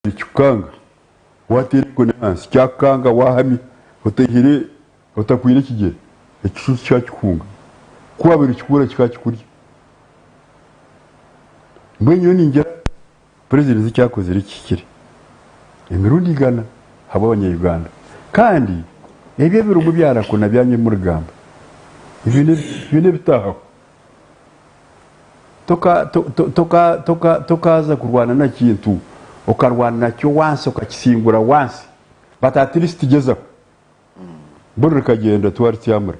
Nikikukanga wateera enkoni ahansi, kyakukanga wahamya otaihire otakwire ekigyere, ekishuushu kyakikuhunga. Ku waabaire okikuura kikaba kikurya. Mbwenu nyowe ningira purezidenti eki akozire kihikire emirundi igana ahabw'abanya-Uganda. Kandi ebyo ebirimu byarakuna byanyu ebi murikugamba, ebyo n'ebitahaho. Tokaaza kurwana na kintu okarwana nakyo wansi okakisingura wansi but at least gyezaho. Mbwenu rikagyenda twaritsyaamura.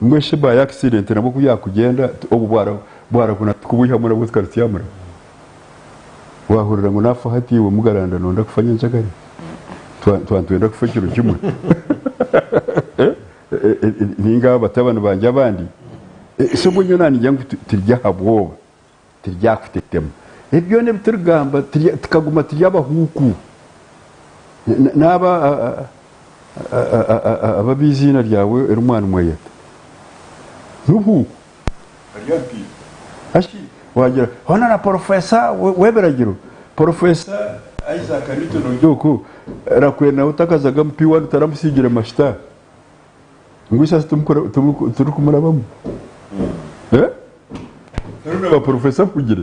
Mbwenu shi by accident nabwo ku byakugyenda obu bwarakuna tukubwihamu nabwo tukaritsyaamura? Waahurira ngu naafa hati iwe mugaranda nooyenda kufa nyenkyakare? Twaba nitwenda kufa ekiro kimwe. Ninga batabani bangye abandi. So mbwenu nyowe naningira ngu turi aha bwoba, turi aha kutetema. Ebi byona ebi turikugamba tukaguma turi abahuuku. Naaba abu eiziina ryawe eri mwanimweyeta n'obuhuuku. Wagira hoona na porofesa w'ebiragiro, Porofesa Isaac Newton Ojok, Rakwena otakazaga omu P1 taramusiigire mashita ngu esaasi turikumurabamu? Hariho na baporofesa abahugire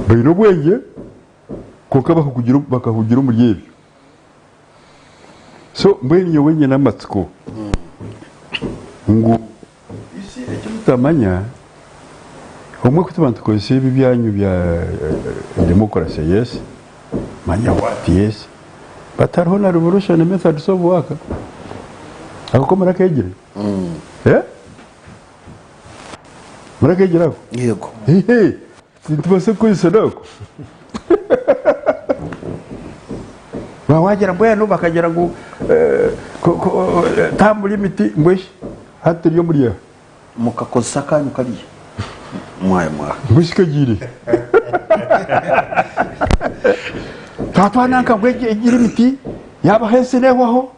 baine obwengye kwonka bakahugira omuri ebyo. So mbwenu nyowe nyine amatsiko ngu isi eki mutamanya obumwe kutuba nitukozesa ebi byanyu bya democracy yes manya what yes but hariho na revolution methods of work ako ko murakegire eh murakegire ako Yego. Ehe, Nitubaasa kukozesa naako? Waaba wagira mbwenu bakagira ngu tambura emiti mbwenu shi hati turi omuri eha? Mukakozesa akanyu kariya mwaya mwaha. Mbwenu shi kagiire hi? Twaba twananka ngu egire emiti yaabaho ensi neehwaho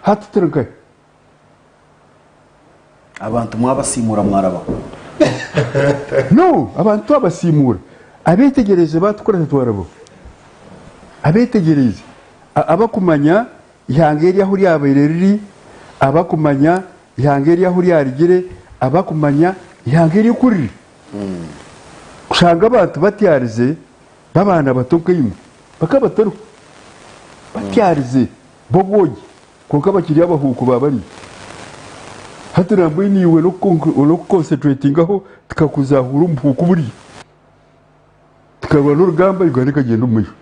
hati turi nkahi? Abantu mwabasiimuura mwarabaho. No, abantu twabasiimuura. Abeetegyereize baatukurata twarabaho. Abeetegyereize, abakumanya eihanga eri ahu ryabaire riri, abakumanya eihanga eri ahu ryarugire, abakumanya eihanga eri oku riri. Kushanga abantu batyarize b'abaana bato nkaimwe, bakaba batariho. Batyarize b'obwogi. Kwonka bakiri abahuuku ba bariya. Hati nambwenu iwe n'okukonseturetingaho tukakuzahuura omu buhuuku buriya. Tukarwana orugamba Uganda ekagyenda omu maisho.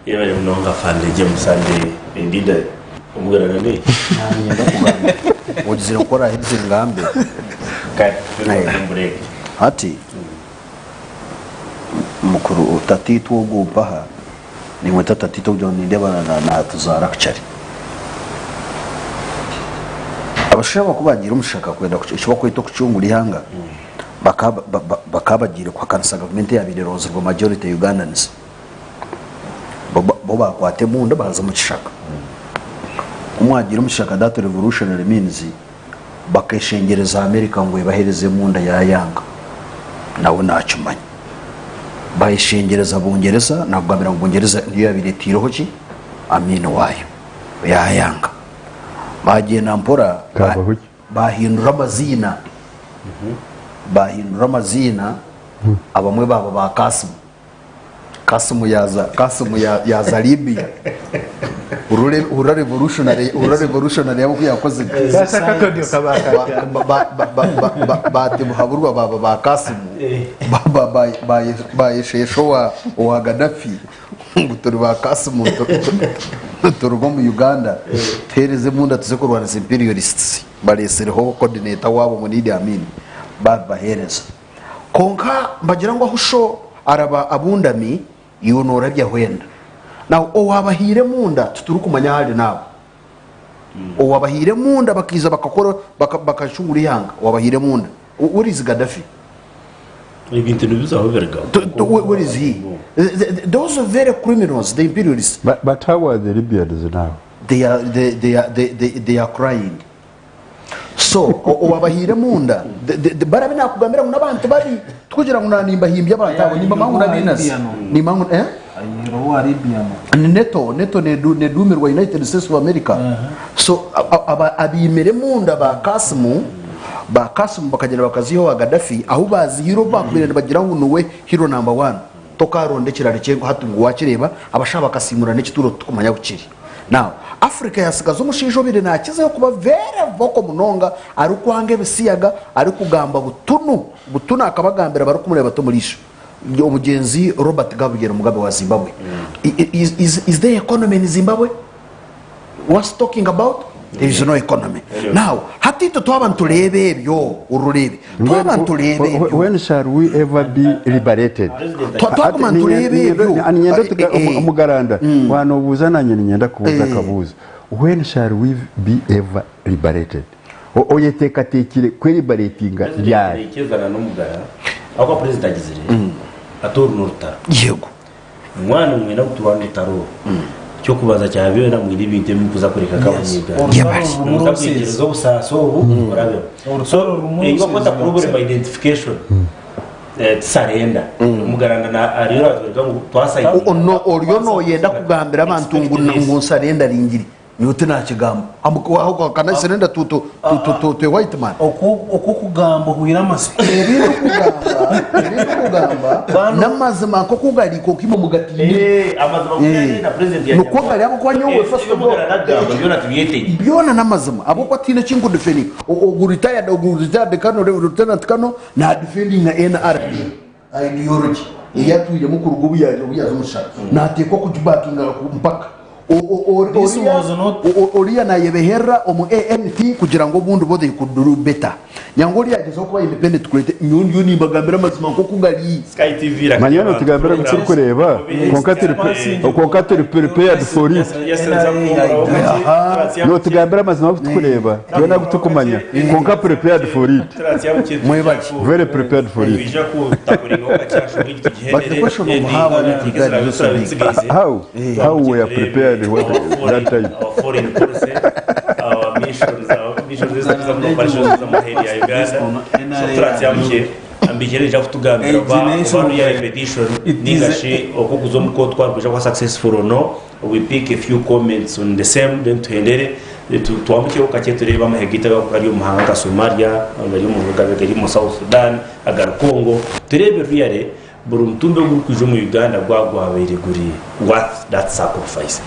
Yebare munonga Afande James and indeed omugarana ne. Niinyenda kugamba ogizire ngu ku oraaherize ngambe. Kare tube omu break. Hati mukuru tataitwe ogu mpaha Nimweta tataitwe kugira ngu nindeeba naatuzaara kukyari. Abashaija aba ku baagiire omu kishaka kwenda eki barikweta okucungura eihanga, bakaba bagiire kuhakanisa gavumenti eyaabaire eronzirwe majority Ugandans. Bo baakwata embundu baaza omu kishaka. Ku mwagiire omu kishaka that revolutionary means bakeeshengyereza America ngu ebaheereze embunda yaayanga. Nawe naakimanya. Baayeshengyereza Bungyereza, naakugambira ngu Bungyereza niyo yaabaire etaireho ki? Amiini waayo. Yaayanga. Baagyenda mpora, Kaabaho ki? baahindura amaziina, baahindura amaziina, abamwe baaba ba Kasimu. Kasimu yaaza, Kasimu yaaza Libya. Hurira revolutionary, hurira revolutionary yaabo oku yaakozire. Sasa akakodyo kaba katya? Baatibuhaburwa baaba ba Kasimu, baayesheesha owa Gaddafi ngu turi ba Kasimu turuga omu Uganda tuheereze embunda tuze kurwanisa imperialists. Bareetsireho coordinator waabo ngu ni Idi Amin, baabibaheereza. Kwonka mbagira ngu ahu sho araba abundami, iwe noorabyaho enda. Now owaabahaire emunda titurikumanya ahu ari naabo. Owaabahaire emunda bakaija bakakora bakacungura eihanga, owaabahaire emunda. Where is Gaddafi? Ebintu nibizaho birugaho. Where is he? Those are very criminals, the imperialists. But how are the Libyans now? They are, they, they are, they, they, they are crying. So owabahiire omunda barabe nakugambira ngu n'abantu babi tikugira ngu nimbahimbya abantu abo nimbamanya ngu n'abainazi nimanya ngu eh? Neto neto neduumirwa United States of America so abaimire emunda ba Kasimu ba Kasimu bakagyenda bakaziiha owa Gaddafi ahu bazihiire obu bakubaire nibagira ngu niwe hero number one tokaronda ekirari kye hati ngu wakireeba abashaho bakasiimura n'ekituuro titukumanya ahu kiri. Now, Africa yasigaza omushaija obaire nakizayo kuba very vocal munonga arikwanga ebisiyaga arikugamba butunu butunu akabagambira barikumureeba bati omu riisho. Omugyenzi Robert Gabriel Mugabe wa Zimbabwe. Is, is, is there economy in Zimbabwe? What's talking about? There is no economy. Now, hati itwe twaba nitureeba ebyo, orureebe, twaba nitureeba ebyo. When shall we ever be liberated? Twaguma nitureeba ebyo. Niinyenda Omugaranda, waanobuuza naanye niinyenda kubuuza akabuuzo. When shall we be ever liberated? Oyeteekateekire kweliberatinga ryari? Naikirizana n'Omugara ahabw'okuba Purezidenti agizire ati oru n'orutaro. Yego. Mwana nimwenda ngu turwane orutaro oru. Eky'okubanza kya byona mwine ebintu ebi murikuza kureka nk'abanya-Uganda. Yebare. Nimuza kwikiriza obusaasi obu murabemu. So Orutaro ei bakweta problem identification tisarenda. Omugaranda na ariyo natworeka ngu twasayininga. No, oriyo noyenda kugambira abantu ngu ngu nsarenda ringiri. Nyowe tinakigamba. Can I surrender to, to, to, to, to, to a white man? Oku okukugamba ohwire amatsiko. Ebi ndikugamba, ebi ndikugamba n'amazima nk'oku gari kwonka imwe mugatiinire. Eh, amazima Eh, na president ya nikwo gari ahabw'okuba nyowe first of all, byona tubyetege. byona n'amazima ahabw'okuba tihaine eki nkudefendinga. Ogu retired, ogu retired kano, lieutenant kano nadefendinga NRA ideology ei atwiremu kuruga obu yaaza omu kishaka. Nateekwa kugibakinga mpaka. This was not. Oriya nayebeherera omu ANT kugira ngu obundi bo they could do better. Nyangwa oriya agyezaho kuba independent kurete nyowe ndiyo nimbagambira amazima nkoku gari. Sky TV irakira Manya notugambira ngu turikureeba kwonka turi kwonka turi prepared for it. Notugambira amazima agu tukureeba twena agu tukumanya kwonka prepared for it. Mwebale. Very prepared for it. But the question of how are you prepared is also big. How? How we are prepared what, that time? Our foreign policy, our missions, our missions z'amaheri ya Uganda. So turatyamuke ambikire nja kutugambira oba oba ya repetition ninga shi okukuza omuko twakuja kwa successful or no. We pick a few comments on the same then tuhendere twambukeho kakye turebe amahe gaitu agari omu mahanga nka Somalia, agari omu gari omu South Sudan, agari Congo, turebe really buri mutumbi ogurikwija omu Uganda gwaba gwabaire guri worth that sacrifice.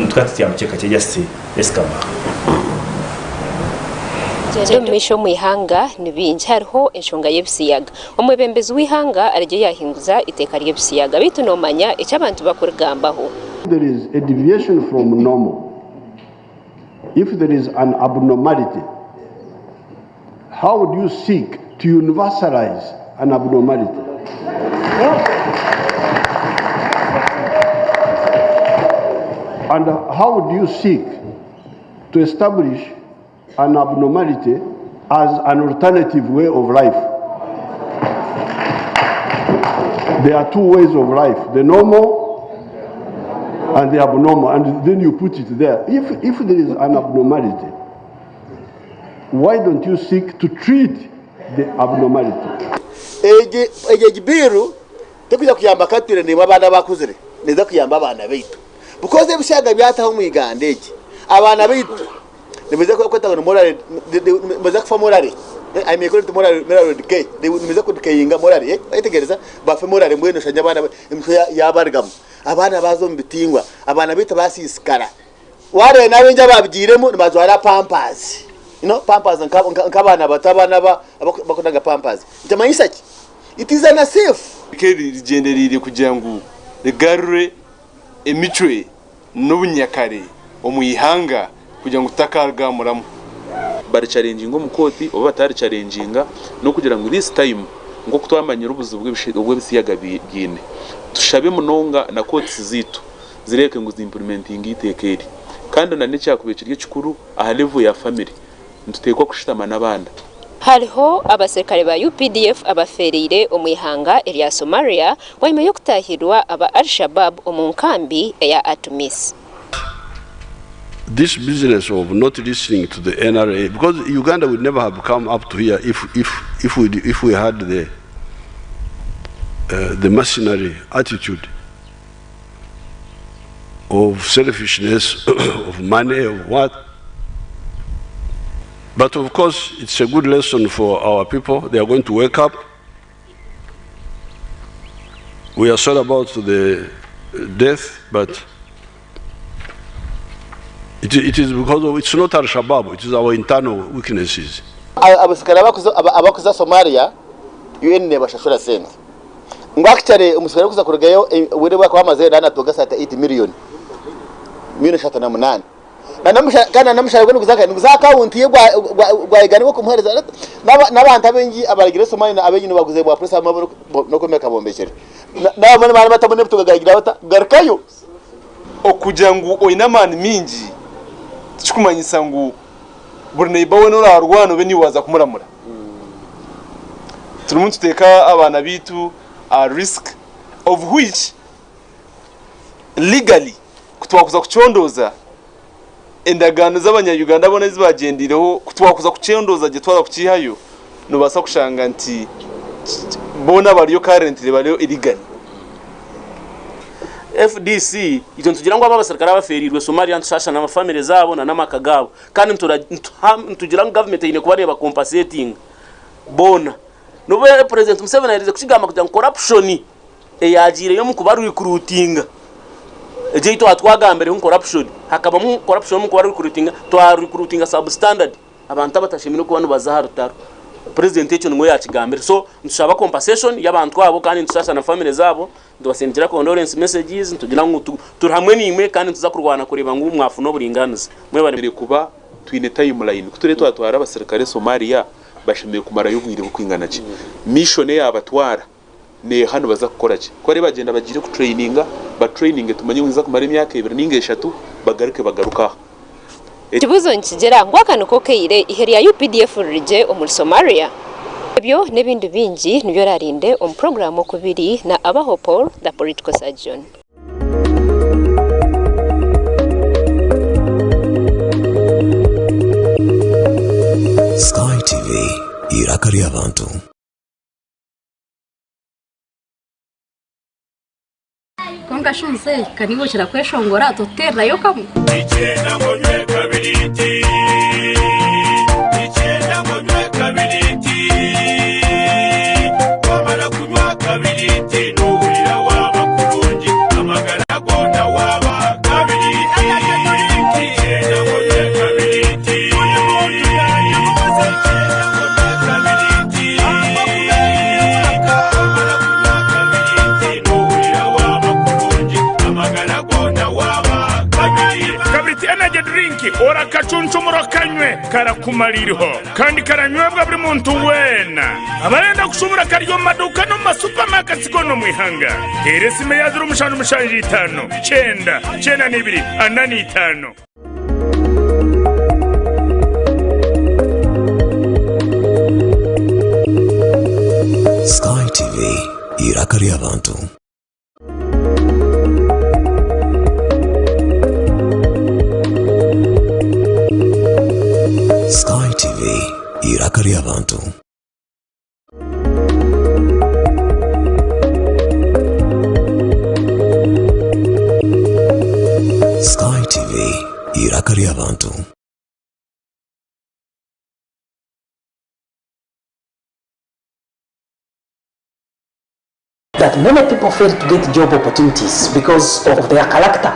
Tukaba tutyamukye kakye just let's come back. Ebiri omu maisho omu ihanga ni bingi hariho enshonga y'ebisiyaga. Omwebembezi w'eihanga arigye yaahinguza eiteeka ry'ebisiyaga beitu noomanya eki abantu bakurigambaho. There is a deviation from normal, if there is an abnormality, how would you seek to universalize an abnormality? And how would you seek to establish an abnormality as an alternative way of life? There are two ways of life, the normal and the abnormal, and then you put it there. If, if there is an abnormality, why don't you seek to treat the abnormality? Egi egi bill tekuza kuyamba katire nimwe abaana abakuzire neza kuyamba abaana baitu because ebishaga byataho omu Uganda egi abaana baitu nibaija kweta ngu morally nibaija kufa morally I may call it morally morally decay nibaija ku decayinga morally oyetegereza bafe morally mbwenu oshangye abaana emitwe yabarugamu abaana baaza omu bitingwa abaana baitu basiisikara Wareeba n'abaingi ababigiiremu nibajwara pampers. You know, pampers nk'abaana bato abaana abakunaga pampers. Nikimanyisa ki? It is unsafe. Eri rigyendereire kugira ngu rigarure emicwe n'obunyakare omu ihanga kugira ngu tutakarugamuramu. Baricharenginga omu kooti oba bataricharenginga n'okugira ngu this time nk'oku twamanyire obuzibu obu ebisiyaga biine, tushabe munonga na courts zaitu zireebeke ngu ziimpurimentinga eiteeka eri. Kandi na n'ekyakubaire kiri ekikuru aha level ya famire, nituteekwa kushutama n'abaana. Hariho abaserukare ba UPDF abafeereire omu ihanga erya Somalia bwanyima y'okutaahirwa aba Al-Shabaab omu nkambi eya Atumis. This business of not listening to the NRA, because Uganda would never have come up to here if we had the mercenary attitude of selfishness, of money, of what. But of course, it's a good lesson for our people. They are going to wake up. We are sorry about the death, but it is because of, it's not Al-Shabaab, it is our internal weaknesses. Abasikare abakuza Somalia, UN nebashashura sente. Ngu actually omusikare kuza kurugayo were bwakaba amaze na toga sata 8 million. Milioni eshatu na munani. Na namusha kana namusha gwe nikuza nikuza account ye gwa igani ko kumuhereza n'abantu abengi abaragire Somalia abengi nibaguze bwa press amaboro no komeka bombekere. N'abamwe bari batabone butugagira bata garukayo. Okugira ngu oine amaani mingi tikikumanyisa ngu buri neighbor we norarwana obe niwe waza kumuramura. Turimu nituteeka abaana baitu at risk of which legally kutwakuza kucondooza endagaano z'abanya-Uganda boona ezi bagyendireho kutwakuza kucondooza gye twaza kukiihayo nobaasa kushanga nti boona bariyo currently bariyo illegally. FDC itwe nitugira ngu abo abasirikare abaferirwe Somalia nitushasha n'amafamily zabo na n'amaka gabo kandi nitugira ngu government eine kuba compensating bona. Nobu President Museveni ayerize kukigamba kugira ngu corruption eyagiireyo omu kuba recruitinga. Egyo ei twatwagambireho ngu corruption, hakabamu corruption omu kuba recruitinga, twa recruitinga substandard abantu abatashemereire kuba nibaza aha rutaro. President ekyo nimwo yakigambire. So nitushaba compensation y'abantu abo kandi nitushasha na family zabo, nitubasindikira condolence messages, nitugira ngu turi hamwe naimwe kandi nituza kurwana kureeba ngu mwafuna oburinganiza. Mwebare. Kuba twine timeline, ku turiyo twatwara abasirikare Somalia bashemereire kumarayo obwire bukwingana ki? Mission eyabatwara neeha nibaza kukora ki? Ku bariyo bagyenda bagiire kutraininga, batraininge tumanye ngu niza kumara emyaka ebiri ninga eshatu bagaruke bagaruke aha. Ekibuuzo nikigira ngu aka niko kaire eihe rya UPDF rirugye omuri Somalia? Ebyo n'ebindi bingi nibyo oraarinde omu puroguraamu Okubiri na Abaho Paul the Political Surgeon. Sky TV, eiraka ry'abantu. Kwonka shi muzeeyi, ka niiwe okira kweshongora, totuteererayo kamwe? Nikyenda ngu onywe kabiriiti Nikyenda ngu onywe kabiriiti Wamara kunywa kabiriiti Nohurira waaba kurungi Amagara goona waaba kabiriiti Nikyenda ngu onywe kabiriiti Buri muntu yagibuuza Nikyenda ngu onywe kabiriiti Wamara kunywa kabiriiti Nohurira waaba kurungi Amagara goona waaba kabiriiti Kabiriti Energy Drink orakacuncumura okanywe karakumara iriho kandi karanywebwa buri muntu weena. Abarenda kushubura kari omu maduuka n'omu ma supermarkets goona omu ihanga. Teera esimu eya 0775 9 92 45. Sky TV, eiraka ry'abantu. Sky TV, eiraka ry'abantu. Sky TV, eiraka ry'abantu. That many people fail to get job opportunities because of their character.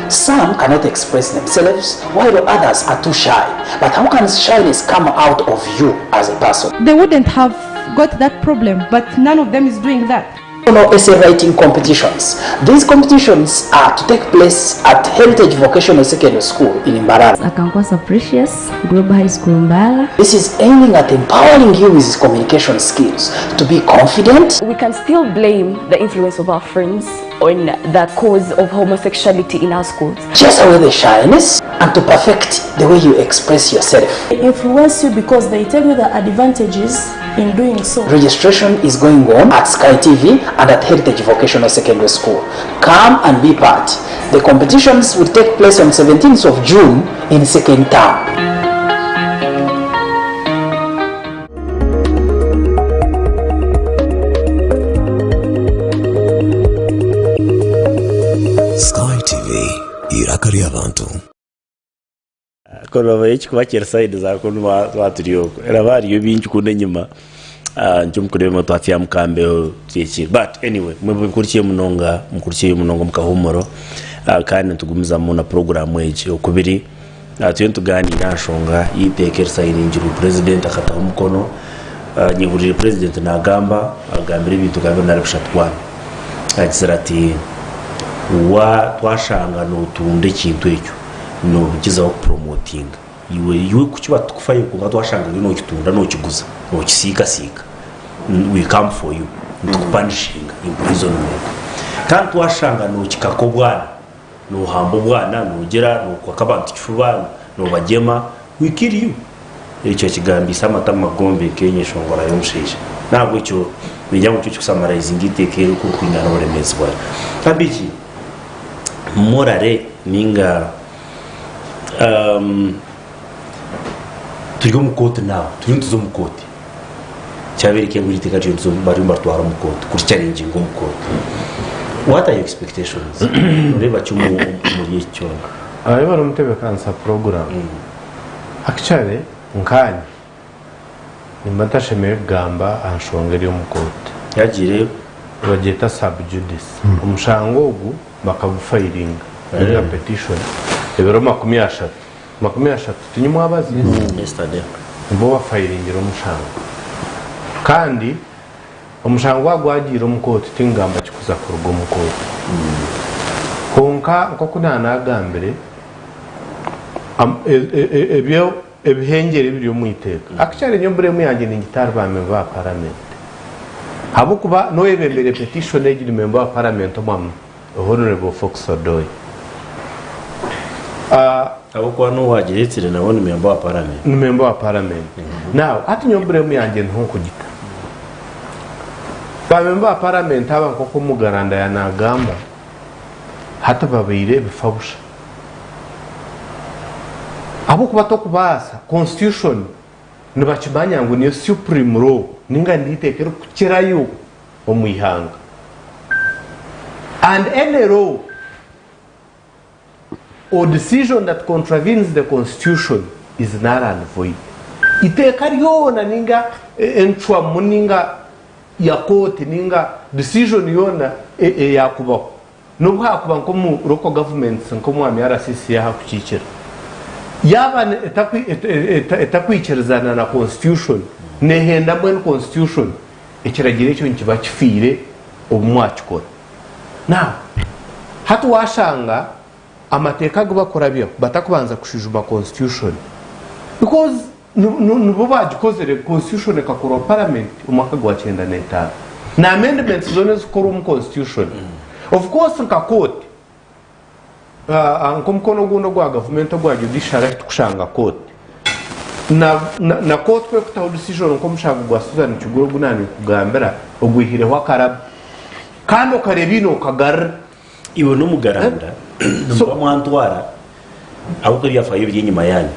Some cannot express themselves, while others are too shy. But how can shyness come out of you as a person? They wouldn't have got that problem, but none of them is doing that. No essay writing competitions. These competitions are to take place at Heritage Vocational Secondary School in Mbarara. Akankwasa Precious, Global High School Mbarara. This is aiming at empowering you with communication skills to be confident. We can still blame the influence of our friends on the cause of homosexuality in our schools. Chase away the shyness and to perfect the way you express yourself. They influence you because they tell you the advantages In doing so, Registration is going on at Sky TV and at Heritage Vocational Secondary School. Come and be part. The competitions will take place on 17th of June in second term. Sky TV, eiraka ry'abantu. Kunu ekikuba kiri side za kunu twaba turi okwo eraba hariyo bingi kunu enyima nikyo mukureeba twatya mukambeho kyekiri but anyway mukurikiye munonga mukurikiye munonga omu kahuumuro kandi nitugumizamu na puroguraamu egi okubiri turiyo nitugaaniira aha nshonga y'eiteeka erisayiningirwe purezidenti akataho omukono nyehuriire purezidenti naagamba agambire ebintu nka bibiri nari bishatu one agizire ati twashanga nootunda ekintu ekyo Noogyezaho kupuromotinga. Iwe iwe kukiba tikufayo kwonka twashanga oriyo nookitunda nookiguza, nookisiikasiika, we come for you, nitukupanishinga, imprisonment. Kandi twashanga nookikaka obwana, noohamba obwana, noogira, nookwaka abantu kifuba, noobagyema, we kill you. Ekyo akigambiise amatama gombi nk'enyeshongora y'omushaija. N'ahabw'ekyo ningira ngu nikyo kirikusamarayizinga eiteeka eri oku ririkwingana oburemeezi bwaryo. Kabiki? Morale ninga turi omu kooti now turiyo nituza omu kooti kyabaire ngu eiteeka turiyo bariyo nibaritwara omu kooti kuri chalenginga omu kooti what are your expectations noreeba ki omuri eki kyona? Webare omutebekanisa puroguramu. Actually nkanye Nimba ntashemereire kugamba aha nshonga eri omu kooti. Yagiireyo. Nibagyeta sub judice. Omushango ogu bakagufayiringa ninga petition ebiro 30. 30 tinye mwabazi? Yesterday. Nibwo bafayiringire omushango. Kandi omushango gwaba gwagiire omu kooti tingamba kikuza kuruga omu kooti. Kwonka nk'oku naanagambire, ebyo Ebihengyere ebiri omu iteeka. Actually nyowe blame yangye ningita ahari ba member ba parliament. Ahabw'okuba n'oyebembere petition egi ni member wa parliament omwe Honourable Fox Odoi. Ahabw'okuba n'owagireetsire nawe ni member wa parliament. Ni member wa parliament. Now hati nyowe blame yangye niho nkugita. Ba member ba parliament aba nk'oku Omugaranda yanagamba hati babaire ebifa busha. Ahabw'okuba tokubaasa, constitution nibakimanya ngu niyo supreme law ninga niyo iteeka erikukirayo omu ihanga and any law or decision that contravenes the constitution is null and void. Iteeka ryona ninga encwamu ninga ya kooti ninga decision yoona eyakubaho N'obu haakuba nk'omu local governments nk'omwami RCC yaha kukiikira, yaaba etakwikirizana na constitution, nehenda mbwenu constitution, ekiragiro ekyo nikiba kifiire obu mwakikora. Now, hati washanga amateeka agu bakurabyaho batakubanza kushwijuma constitution because Nibo baagikozire, constitution ekakorwa parliament omwaka gwa 95 na amendments zoona ezikukorwa omu constitution. Of course nka court, nk'omukono ogundi ogwa gavumenti ogwa judiciary ahu turikushanga court, na court ku erikutaho decision nk'omushango gwa Susan Kigure ogu naaninkugambira ogwihireho akarabo kandi okareeba eine okagarura. Iwe n'omugaranda nimuba mwantwara ahabw'okuba ebyafaayo biri enyima yaanyu.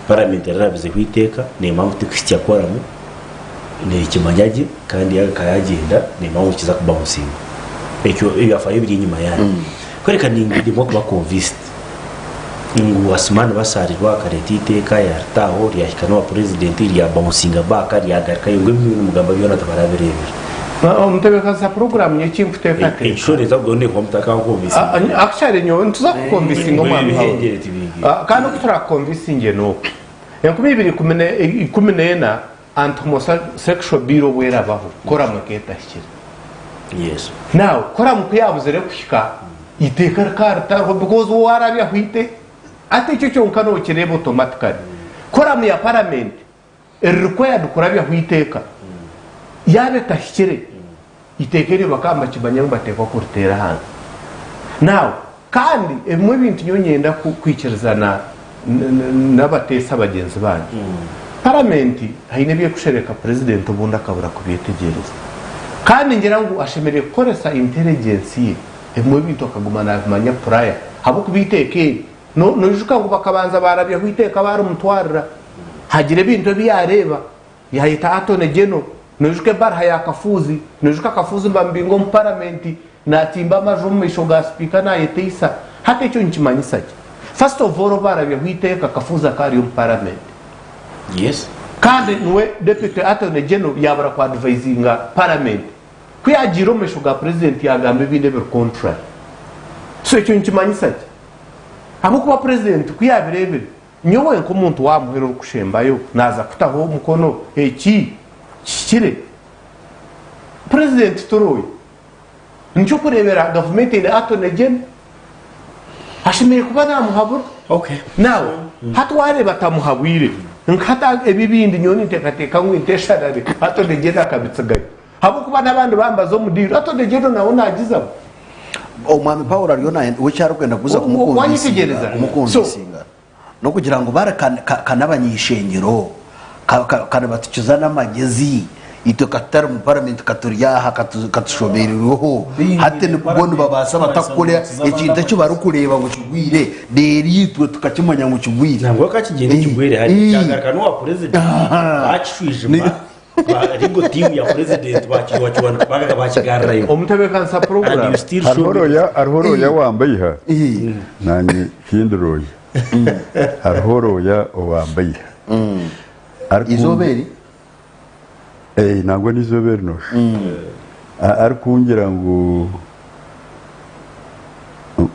Paramenti erarabizeho eiteeka neemanya ngu tikuhitsya kworamu, neekimanya gye kandi yaaba yaagyenda neemanya ngu nikiza kubawunsinga. Ekyo ebyafaayo biri enyima yaanyu. Kworeka nindemwa kuba convinced ngu Asuman Basaalirwa akareeta eiteeka yaarita aho ryahika n'owa purezidenti ryabawunsinga baaka ryagarukayo ngu ebi nimugamba byona tibarabireebire. Omutebeekanisa puroguraamu nyowe eki nkuteekateeka. Ekishoreeza kugura neekuba mutakaankonvisinga. Actually nyowe nituza kukukonvisinga omwami Howard. Kandi oku turakukonvisingye n'oku. 2014 Anti-Homosexual Bill obu erabaho, koramu ekaba etahikire. Yes. Now koramu ku yaabuzire kuhika, eiteeka rikaba ritariho because waarabyaho eite hati ekyo kyonka nookireeba automatically. Koramu ya paramenti eri required kurabyaho eiteeka yaaba etahikire eiteeka eryo bakaba nibakimanya ngu bateekwa kuriteera ahansi. Now kandi ebimwe ebintu nyowe nyenda kwikirizana n'abateesa bagyenzi bangye. Paramenti haine ebi erikushereka Purezidenti obundi akabura kubyetegyereza. Kandi ningira ngu ashemereire kukoresa intelligence ye ebimwe ebintu akaguma nabimanya prior ahabw'okuba eiteeka eri noijuka ngu bakabanza barabyaho eiteeka barimutwarira hagira ebintu ebi yareeba yayeta Attorney General noijuka ebaruha ya Kafuuzi noijuka Kafuuzi nibamubinga omu paramenti natsimba amaju omu maisho ga sipiika nayeteisa hati ekyo nikimanyisa ki? First of all barabyaho eiteeka Kafuuzi akaba ari omu paramenti Yes. Kandi niwe Deputy Attorney General yabura ku advisinga parliament. Ku yagiire omu maisho ga president yagamba ebindi ebiri contrary. So ekyo nikimanyisa ki? Ahabw'okuba president ku yabirebire, nyowe nk'omuntu wa muheru orikushembayo naza kutaho omukono eki kihikire? President ti lawyer. Nikyo okureebera gavumenti eine Attorney General ashemereire kuba namuhabura. Now hati wareeba atamuhabwire nka hati ebi ebindi nyowe ninteekateeka ngu intesharare Attorney General akabitsigayo ahabw'okuba n'abandi bambaza omu diiro Attorney General nawe nagizamu. Omwami Paulo ariyo nayenda we ekyarikwenda kuza Wanyetegereza? kumukonvinsinga N'okugira ngu bari ka n'abanyaishengyero, ka nibatukiza n'amagyezi, itwe ka tutari mu paramenti ka turi aha ka tushobereirweho, hati bo nibabaasa bata kukora ekintu eki barikureeba ngu kigwire, reero itwe tukakimanya ngu kigwire. Nangwa ka kigyende kigwere hariya, kyagaruka n'owa purezidenti, baakishwijuma, legal team ya purezidenti bakiwakiwanika bagaruka bakigarurayo. Omutebeekanisa And you still Hariho show me roya hariho roya owambaiha nanye tindi roya hariho roya owambaiha Izooba eri? Eh, nangwa n'izooba eri nosha arikungira ngu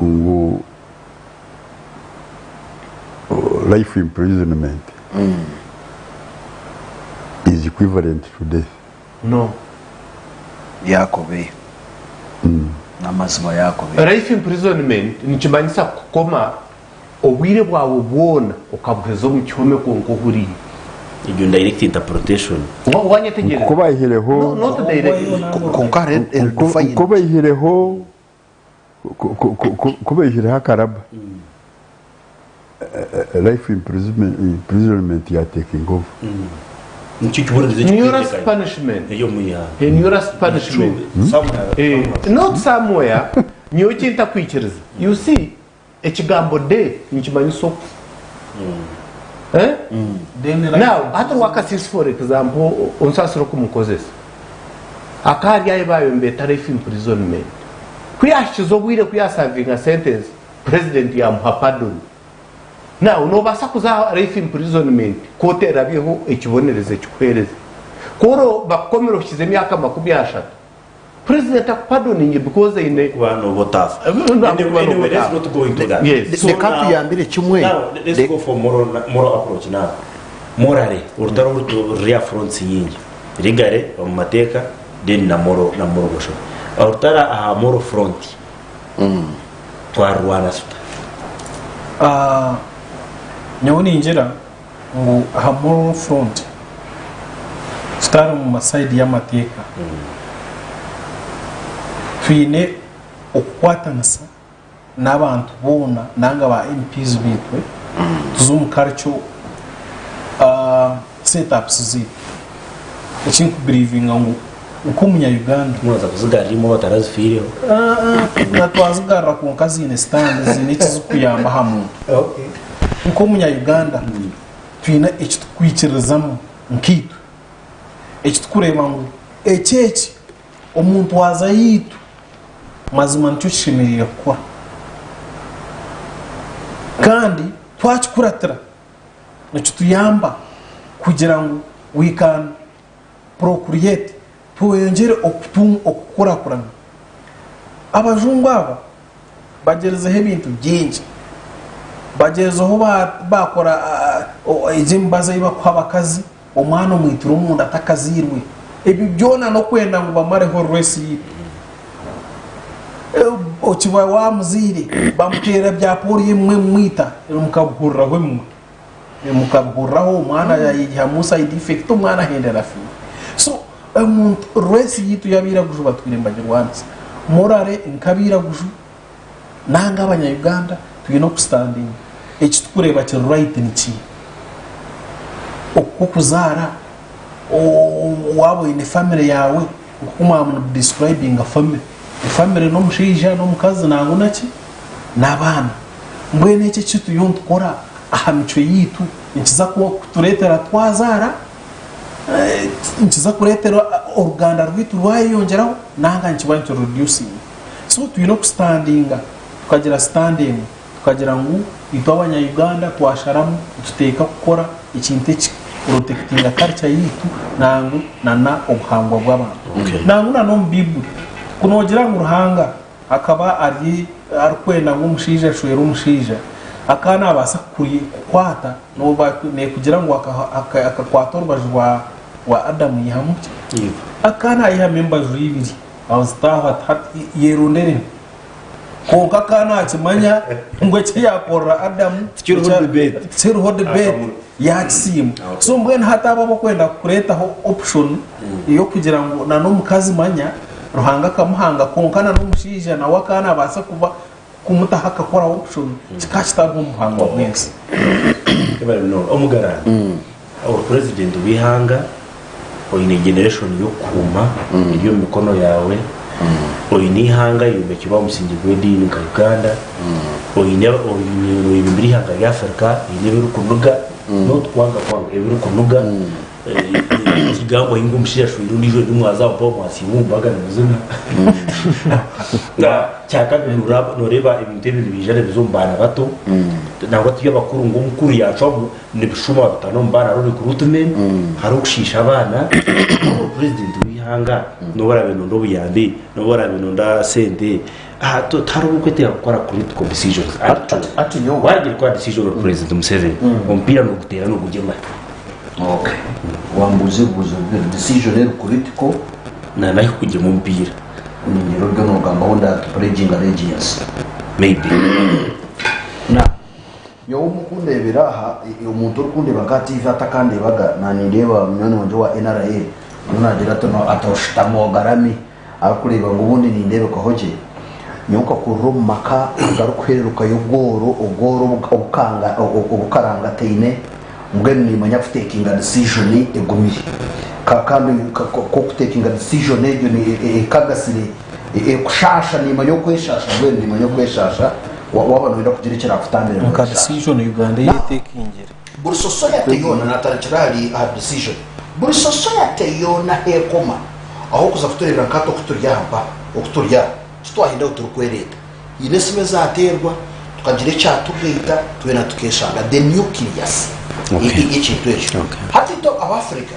ngu life imprisonment is equivalent to death. No. Yakobe. N'amazima Yakobe. Life imprisonment nikimanyisa kukoma obwire bwawe bwona okabuheza omu kihome kwonka ohuriire. Egyo direct interpretation. Wanyetegyereza? Nko baihireho No, not direct. Kwonka hariho nko nko baihireho Ku baihireho akaraba, life imprisonment ya taking over. Nearest punishment. Nearest punishment. Not somewhere. Nyowe eki ntakwikiriza. You see, ekigambo death nikimanyisa okufa. Eh? Now, hati Rwakasiisi for example, onsaasire okumukozesa. Akaba ari ahi baabaire nibeeta life imprisonment. Ku yaahikize obwire ku yaasavinga sentence, president yaamuha pardon. Now noobaasa kuza aha life imprisonment ku oteerabyeho ekibonerezo ekikuheereza. Ku ori bakukomire ohikize emyaka 30, president akupardoninge because aine. Kuba nooba otaafa. Kuba nooba Anyway, let's otaafa. not go into that. Yes. So Reka now- tuyambire kimwe. Now, let's go for moral, moral approach now. Morally, orutaro oru ruri aha fronts nyingi. Legally, omu mateeka, then na moral na moral motion. Orutaro aha moral front, twarurwana tuta? Ah, nyowe ningira ngu aha moral front tutari mu masayidi y'amateeka twine okukwatanisa n'abantu boona nanga ba MPs baitwe tuze omu culture setups zaitu. Eki nkubirivinga ngu nk'omunya Uganda. Mwaza kuzigarra imwe abatarazifiireho. Na twazigarra kwonka ziine stand ziine eki zikuyamba aha muntu. Nk'omunya Uganda twine eki tukwikiririzamu nkaitwe eki tukureeba ngu eki eki omu ntwaza yaitu Mazima nikyo kishemereire kukora. Kandi twakikuratira nikituyamba kugira ngu we can procreate, tweyongyere okukurakurana. Abajungu aba bagyerizeho ebintu bingi, bagyerizeho bakora egi emibazi ei bakuha abakazi, omwana omwitira omunda atakazairwe. Ebyo byona n'okwenda ngu bamareho race yaitu. Okiba wamuzaire bamuteera bya polio ebimwe bimwita ebyo mukabihuriraho ebimwe mukabihuriraho omwana yayihamu side effect omwana ahendera afiire. So omuntu race yaitu y'abairaguju batwire nibagirwanisa. Morally nk'abairaguju nanga abanya Uganda twine okusitandinga. Ekitukureeba kiri right nikiiha? Okukuzaara waaba oine famire yaawe nk'oku mwaba nimudescribinga famire. Efamire n'omushaija n'omukazi nangwa naki n'abaana. Mbwenu eki eki turiyo nitukora aha micwe yaitu nikiza kutureetera twazaara, nikiza kureetera oruganda rwaitu rwayeyongyeraho nanga nikiba nikiruredusinga. So twine okusitandinga tukagira sitandi emwe. Tukagira ngu itwe abanya Uganda twasharamu nituteeka kukora ekintu eki kuprotekitinga culture yaitu nangu nana obuhangwa bw'abantu. Nangu nana omu Baiburi ku nogira ngu Ruhanga akaba ari arikwenda ngu omushaija ashwere omushaija akaba nabaasa kukwata nekugira ngu akakwata orubaju rwa Adamu yihamu ki? Akaba nayihamu embaju ibiri azitaaho ati hati yeronderemu. Kwonka akaba naakimanya ngu eki yaakorera Adamu tikiriho debate yaakisiima. So mbwenu hati abo abarikwenda kureetaho option y'okugira ngu na n'omukazi manya Ruhanga akamuhanga kwonka na n'omushaija nawe akaba naabaasa kuba kumutaho akakora option kikaba kitariho omu buhangwa bw'ensi. Omugarani ori president w'eihanga Oine generation y'okukuuma eri omu mikono yaawe, oine eihanga ryombekirwe aha musingi gw'ediini nka Uganda, oine noyebembera eihanga rya Africa riine ebirikunuga not kwanga kwanga ebirikunuga ekigambwaho ngu omushaija ashweire ondiijo reero mwaza aho mpaho mwasiiba omu mbaga nimuzina. Kyakabiri noreeba ebintu ebi nibiija nibiza omu baana bato nangwa turi abakuru ngu omukuru yacwamu Nibishuma wabitaana omu baana hariho recruitment, hariho okushiisha abaana. Waaba ori president w'eihanga noba orabe nonda obuyambi, noba orabe nonda sente, tihariho obu orikwetenga kukora critical decisions. Wagira kukora decision ori president Museveni, omupiira noguteera nogugyema. Okay. Wambuuza ebibuuzo bibiri, decision eri critical. Na nahi kugyema omupiira. Ningira oriyo nogambaho nda pledging allegiance. Maybe. Now, Nyowe omu kundeebera aha, omuntu orikundeeba nka aha TV atakandeebaga, nanindeeba munywani wangye owa NRA ariyo naagira ati no ati oshutami ogarami arikureeba ngu obundi nindeebekaho gye. Nyowe nkakurira omu maka agarikuhererukayo obworo, obworo obukanga obukarangataine, mbwenu nimanya kutekinga decision egumire. Kandi ku okutekinga decision egyo ekagasire Ekushasha nimanya okweshasha mbwenu nimanya okweshasha waba noyenda kugira ekirakutambira Nka noyeshasha. decision Uganda Now eyeteekingire. buri society yoona natandikira ahari aha decision buri society yoona ahekoma aho okuza kutureebera nka hati oku turi aha mpa oku turi aha titwahenda ahu turikwereeta haine esimu ezateerwa tukagira ekyatugaita twena tukeshanga the nucleus yekintu ekyo hati itwe abafrica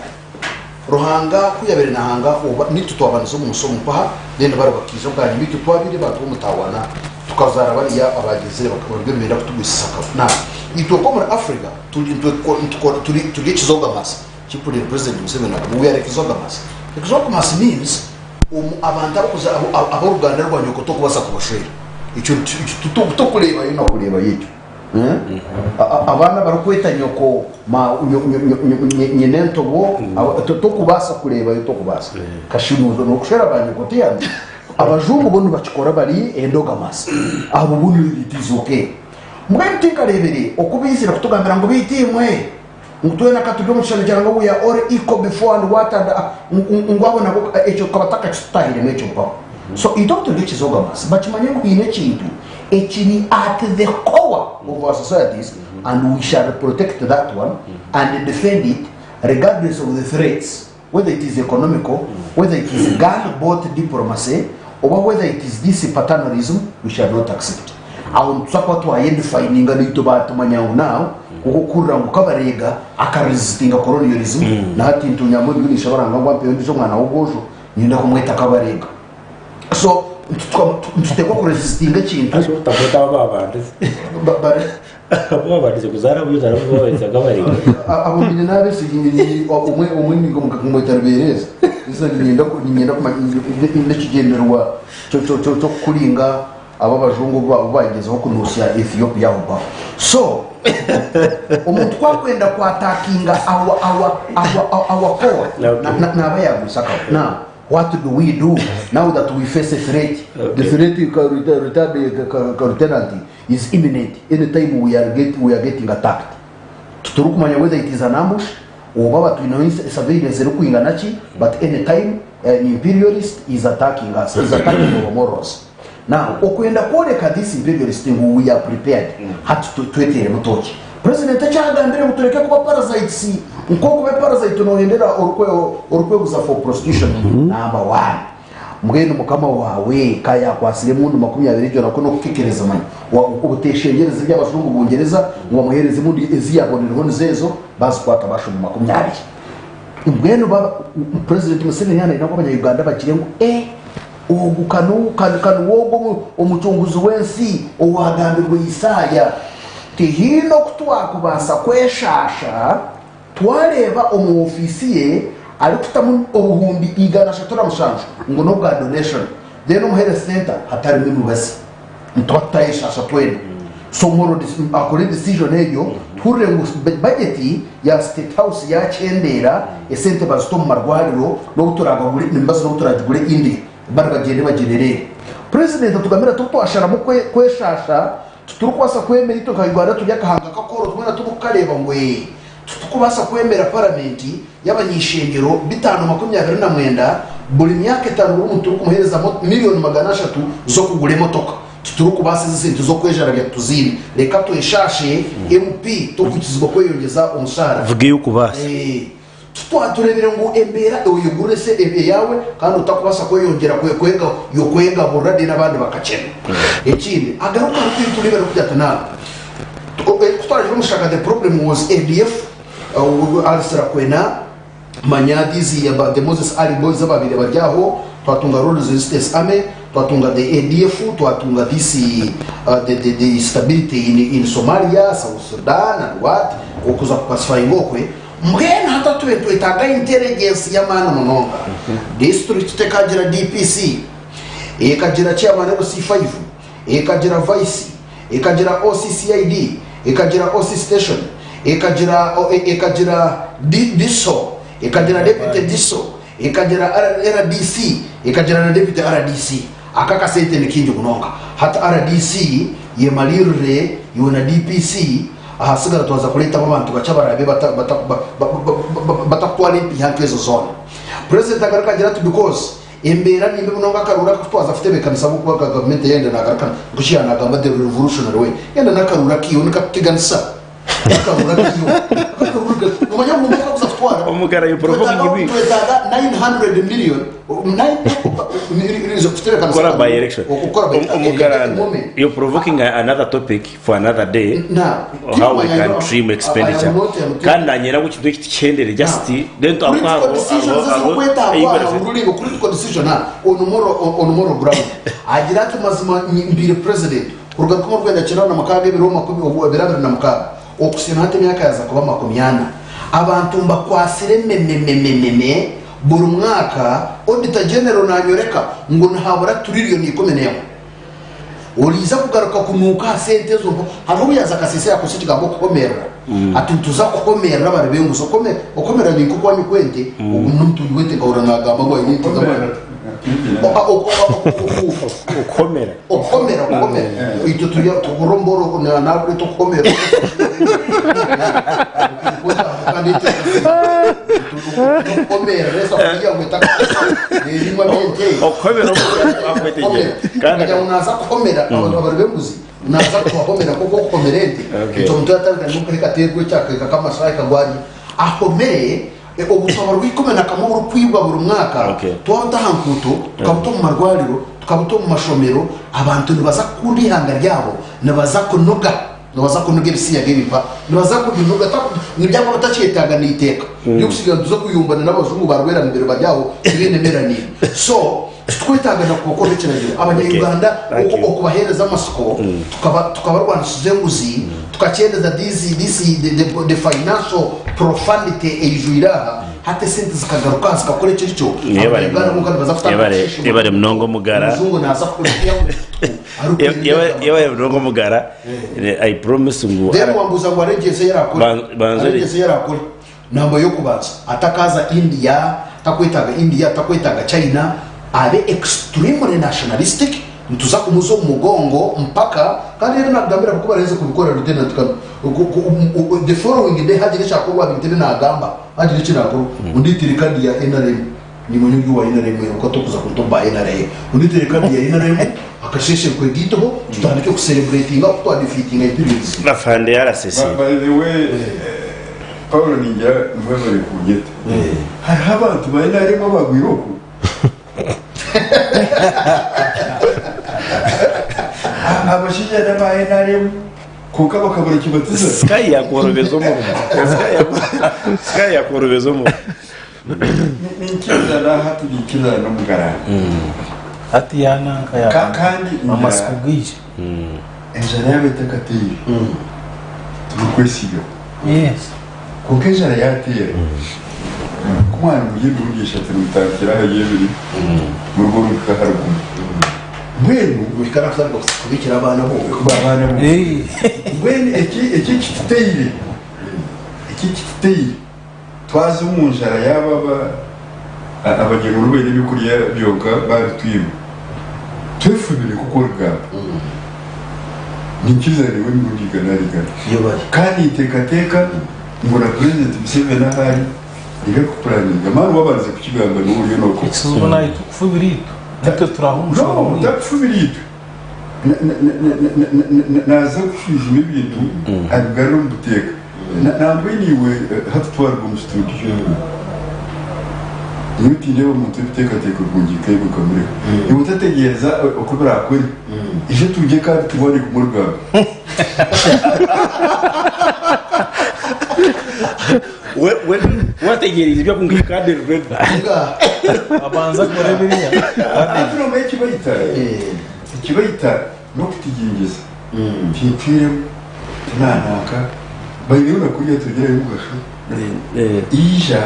Ruhanga ku yabaire nahanga oba nitwe twabanize omu nsi omu mpaha then bari bakaija bwanyima itwe twabaire bantu b'omutawana tukazaara bariya abagyezire bariyo nibenda kutugwisisa akabi now itwe nk'omuri Africa turi nitwe turi turi exogamous kipurire president Museveni agamba we are exogamous exogamous means omu abantu abakuza ab'oruganda rwa nyoko tokubasa kubashwera ekyo tokureebayo nakureebayo ekyo. Abaana abarikweta nyoko nyina entobo tokubaasa kureebayo tokubaasa kashi nokushwera ba nyoko tiyandi abajungu bo nibakikora bari endogamous abo bo it is okay mbwenu tinkareebire oku baizire kutugambira ngu beitu imwe ngu twena ka turi omu kishushani kya Ruhanga we are all equal before and what and ngu abo nabo ekyo tukaba tutakakitahiremu ekyo mpaho so itwe obu turi exogamous bakimanye ngu haine ekintu ekiri at the core of our societies and we shall protect that one and defend it regardless of the threats whether it is economical whether it is gun boat diplomacy oba whether it is this paternalism we shall not accept aho nituza kuba twayedefininga naitwe batumanya ngu now kuko okuhurira ngu Kabareega akaresistinga colonialism nahati ntunyamwe mbwenu ishe baranga ngu ampeyo ondijo omwana w'obwojo niinyenda kumweta Kabareega so nitutekwa kuresistinga ekintu Abu wabandize kuzaara abu ozaara abu wabandize Kabareega. Abo nyine n'abesigye omwe omwe nkamweta Rubereeza niinyenda niinyenda kumanya n'ekigyendererwa ky'okukuringa Abo abajungu obu baagyezaho kunuusya Ethiopia aho mpaho. So, omuntu ku arikwenda ku attackinga our, our, our, our core, na, naaba yaagwisa akabi. Now, what do we do now that we face a threat? The threat, retired lieutenant, is imminent. Anytime we are, get, we are getting attacked. Titurikumanya whether it is an ambush, Oba batwineho surveillance erikwingana ki, but any time an imperialist is attacking us, is attacking our morals. Now, okwenda kworeka this imperialist ngu we are prepared, hati tweteeremu tooki. President eki agambire ngu tureke kuba parasites, nk'okuba eparasite nohendera orikweguza for prostitution, number one. Mbwenu mukama waawe ka yaakwatsire emundu 20 egyo nakwo n'okukekereza manya obuteeshengyereza ebi abajungu Bungyereza ngu bamuheereze emundu ezi yaabonereho nizo ezo baazikwata baashoma 20. Mbwenu ba Purezidenti Museveni yaaba naayenda ngu abanya-Uganda bagire ngu eh ogu ka niwe ogwo omucunguzi w'ensi owaagambirwe Isaaya. Tihaine oku twakubaasa kweshaasha Twareeba omu ofiisi ye arikutamu obuhumbi 607 ngu n'obwa donation then omu health centre hatarimu emibazi. Nituba tutayeshasha twena. So moral akore decision egyo tuhurire ngu budget ya state house yakyendeera esente bazite omu marwariro n'obu turabagure emibazi n'obu turagigure India bari bagyende bagirereere. President atugambire ati obu twasharamu kweshasha Titurikubaasa kwemera itwe nka Uganda turi akahanga kakooro twena turikukareeba ngu ee titukubaasa kwemera paramenti y'abany'eishengyero 529 buri myaka etaano buri muntu turikumuheereza miriyoni 300 z'okugura emotoka. Titurikubaasa ezi sente z'okwejarabya tuziine. Reka tweshaashe MP tokwikizibwa kweyongyeza omushaara. Vuga ei orikubaasa. Ee. Titwatureebire ngu embeera oyegurire se eyaawe kandi otakubaasa kweyongyera kwegaburira then abandi bakakyena. Ekindi, agaruka arikutureebera arikugira ati naaba kutwaragira omushaka the problem was ADF, Alice Rakwena, manya these the Moses Ali boys ababaire bari aho, twatunga Lord's Resistance Army, twatunga the ADF, twatunga this the, the, the instability in, in Somalia, South Sudan and what, okuza kupacifyinga okwe. Mbwenu hati atube nitwetaaga intelligence y'amaani munonga. District tekagira DPC, ekagira chairman LC5, ekagira vice, ekagira OC CID, ekagira OC station, ekagira ekagira DISO, ekagira deputy DISO, ekagira RDC, ekagira na deputy RDC. Aka akasente ni kaingi munonga. Hati RDC yemariirire iwe na DPC ahasigara twaza kureetamu abantu bakye abaraabe batakutwara empiiha nk'ezo zoona. Purezidenti agaruka agira ati because embeera nimbi munonga akaruuru aka kutwaza kutebeekanisa ahabw'okuba gavumenti yayenda nagaruka nk'oku yaanagamba the revolutionary way yenda n'akaruuru akiiwe nikatuteganisa. Omugara you provoking me. Kukora by election. Omugara you provoking another topic for another day. How we can trim expenditure. Kandi nanye nabwo ekintu eki tikihendere just then agira ati mazima mbaire president Kuruga rukumi rwenda kyenda na mukaaga ebiro makumi obu ebiro 26 okuhitsya na hati emyaka yaaza kuba 40, abantu mbakwatsire memememememe buri mwaka Auditor General nanyoreka ngu nihabura tuririyoni 11. Oriiza kugaruka kunuuka aha sente ezo mpo hariho obu yaaza akasiisa yaakozesa ekigambo okuhomerera ati nituza kuhomerera abari b'enguzi. Okuhomerera ni nk'okwanya okw'ente, ogu n'omutungi w'ente nkahurira naagamba ngu aine ente z'amaani. Okuhomera. Okuhomera, okuhomera. Itwe turi tuhurira omu boro nakureeta okuhomera. Okuhomera esafuriya ngu etakarimwa ente. Okuhomera okwetegyera. Kandi naza kuhomera abari b'embuzi naza kubahomera nk'oku okuhomera ente. Ekyo omuntu yatandika nimwo katerwa ekyakahika k'amashaha kagwari ahomere Obutwa bw'eikumi na kamwe oburikwibwa buri mwaka twabuta aha nkuuto, tukabuta omu marwariro, tukabuta omu mashomero, abantu nibaza kukunda eihanga ryabo, nibaza kunuga, nibaza kunuga ebisiyaga ebipa, nibaza kubinuga, nibyaba batakyetaaga n'eiteeka ry'okusigayo nituza kuyumbana n'abajungu ba rweramibiri bari aho tibaine melanin. So titurikwetaaga na kukora ekiragiro. Abanya-Uganda okubaheereza amatsiko, tukabarwanisiza enguzi, tukakyendeza these this the, the financial profanity eijwire aha, hati esente zikagaruka aha zikakora ekirikyo, Yebare Abanya-Uganda bonka nibaza kutandika yebare kusheeshemura yebare munonga omugara. Omujungu naaza kukora Yebare munonga omugara. I promise ngu Then wambuuza ngu aregyense eyi arakore, Banza aregyense eyi arakore namba y'okubanza atakaaza India, takwetaaga India, takwetaaga China, abe extremely nationalistic, nituza kumuza omu mugongo mpaka, kandi ebi nakugambira ahabw'okuba baraheza kubikora Lieutenant Kano. The following day hagira ekyakorwa aha bintu ebi naagamba, hagira eki naakorwa, ondeetere kaadi ya nrm. Nimanya ori owa nrm kwonka tokuza kunta omu ba NRA. Ondeetere kaadi ya nrm, akasheeshe nkwegaiteho tutandike ku celebratinga oku twa defeatinga imperialism. Afande RCC. By the way, Paulo ningira mwebare kunyeta. Hariho abantu ba nrm abagwire oku? Abashaija n'aba nrm kwonka bakabura kibatiza. Sky yakworobeza omurimo. Sky yakworobeza omurimo. Ninkiriza na hati ninkiriza n'omugarani. Hati yananka ya Kandi amasiko gaije. Enjara yaaba etakateire turikwesiga. Yes. Kwonka enjara yateera ku mwana muri emirundi eshatu nimutandikira aha y'ebiri muruga oruhika ahari gumwe. Mbwenu Muhika nakutandika kubikira abaana bo. Abaana bo. Mbwenu eki eki ekituteire eki ekituteire Twaza omu njara yaabo aba abanyamururu baine ebyokurya byonka baabitwima. Twefubire nk'oku orikugamba. Ninkiriza naiwe emirundi igana ahari igana. Kandi ninteekateeka ngu na Purezidenti Museveni ahu ari nibyo arikupuraninga. Mani waabandize kukigamba niwe oriyo nookora. Ekizibu naitwe kufubira itwe. Nitwe turaha omushoro No, mwingi. takufubira itwe. Naaza kushwijuma ebintu abigarure omu buteeka. Nambwenu iwe hati twaruga omu situdiyo, nyowe tindeeba omuntu w'ebiteekateeko birungi nk'ebyo nkamureka. Iwe otategyereza oku biraakore, ija tugye kandi turwane kumwe orugamba. Wategyereize ebyakunga kandi ready. Abanza akore biriya. Hati noomanya ekibaita? Ekibaita n'okutigingiza. Tincwiremu, tinananka, baineyo na kuriya tugyerayo omugasho. Ija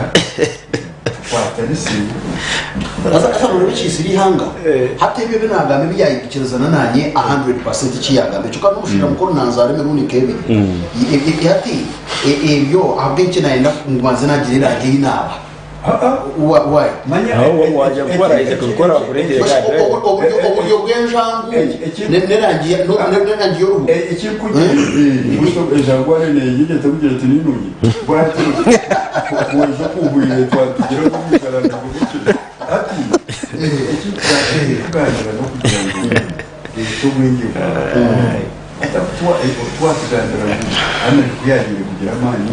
tukwatanise. Haza haza noreeba ekiitsire eihanga hati ebyo ebi naagamba ebi yaikirizana naanye a hundred percent eki yaagamba ekyo kandi n'omushaija mukuru nanzaara emirundi nk'ebiri hati ebyo ahabw'enki nayenda ngu mbanze naagira erangi ei naaba Why? Oburyo bw'enjangu n'erangi y'oruhu. Enjangu hariyo neyegyeta kugira eti ninungi waija okuhwire twatugira ngu hati ekikuganira n'okugira ngu obwengye bwawe Twatugambira ngu America ku yaagiire kugira amaani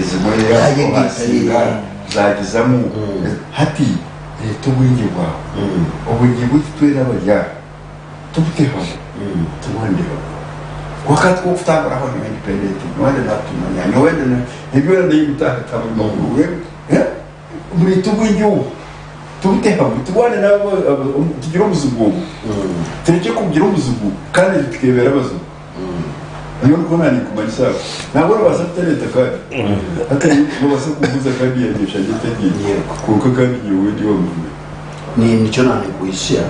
ezimwe yaasinga zaagizamu. Hati reeta obwengye bwawe. Obwengye bwaitu twena abari aha tubute hamwe turwanire hamwe. Kwonka tikwo kutambura aho nyowe ndi independent, nyowe ndi natumanya, nyowe ndi ebyo byona ndabitaho buri makuru. Mureete obwengye obu tubute hamwe turwane nabo tugire obuzigu obu. Turekye kugira obuzigu kandi itwe tukebeera abazigu. Nyowe nikwo naninkumanyisa aho. Nangwa nobaasa kutareeta kaadi. Hati nobaasa kumbuuza kaadi yangye eshangye etagiine. Kwonka kandi nyowe ndi owa movement. Nikyo naanikuhitsya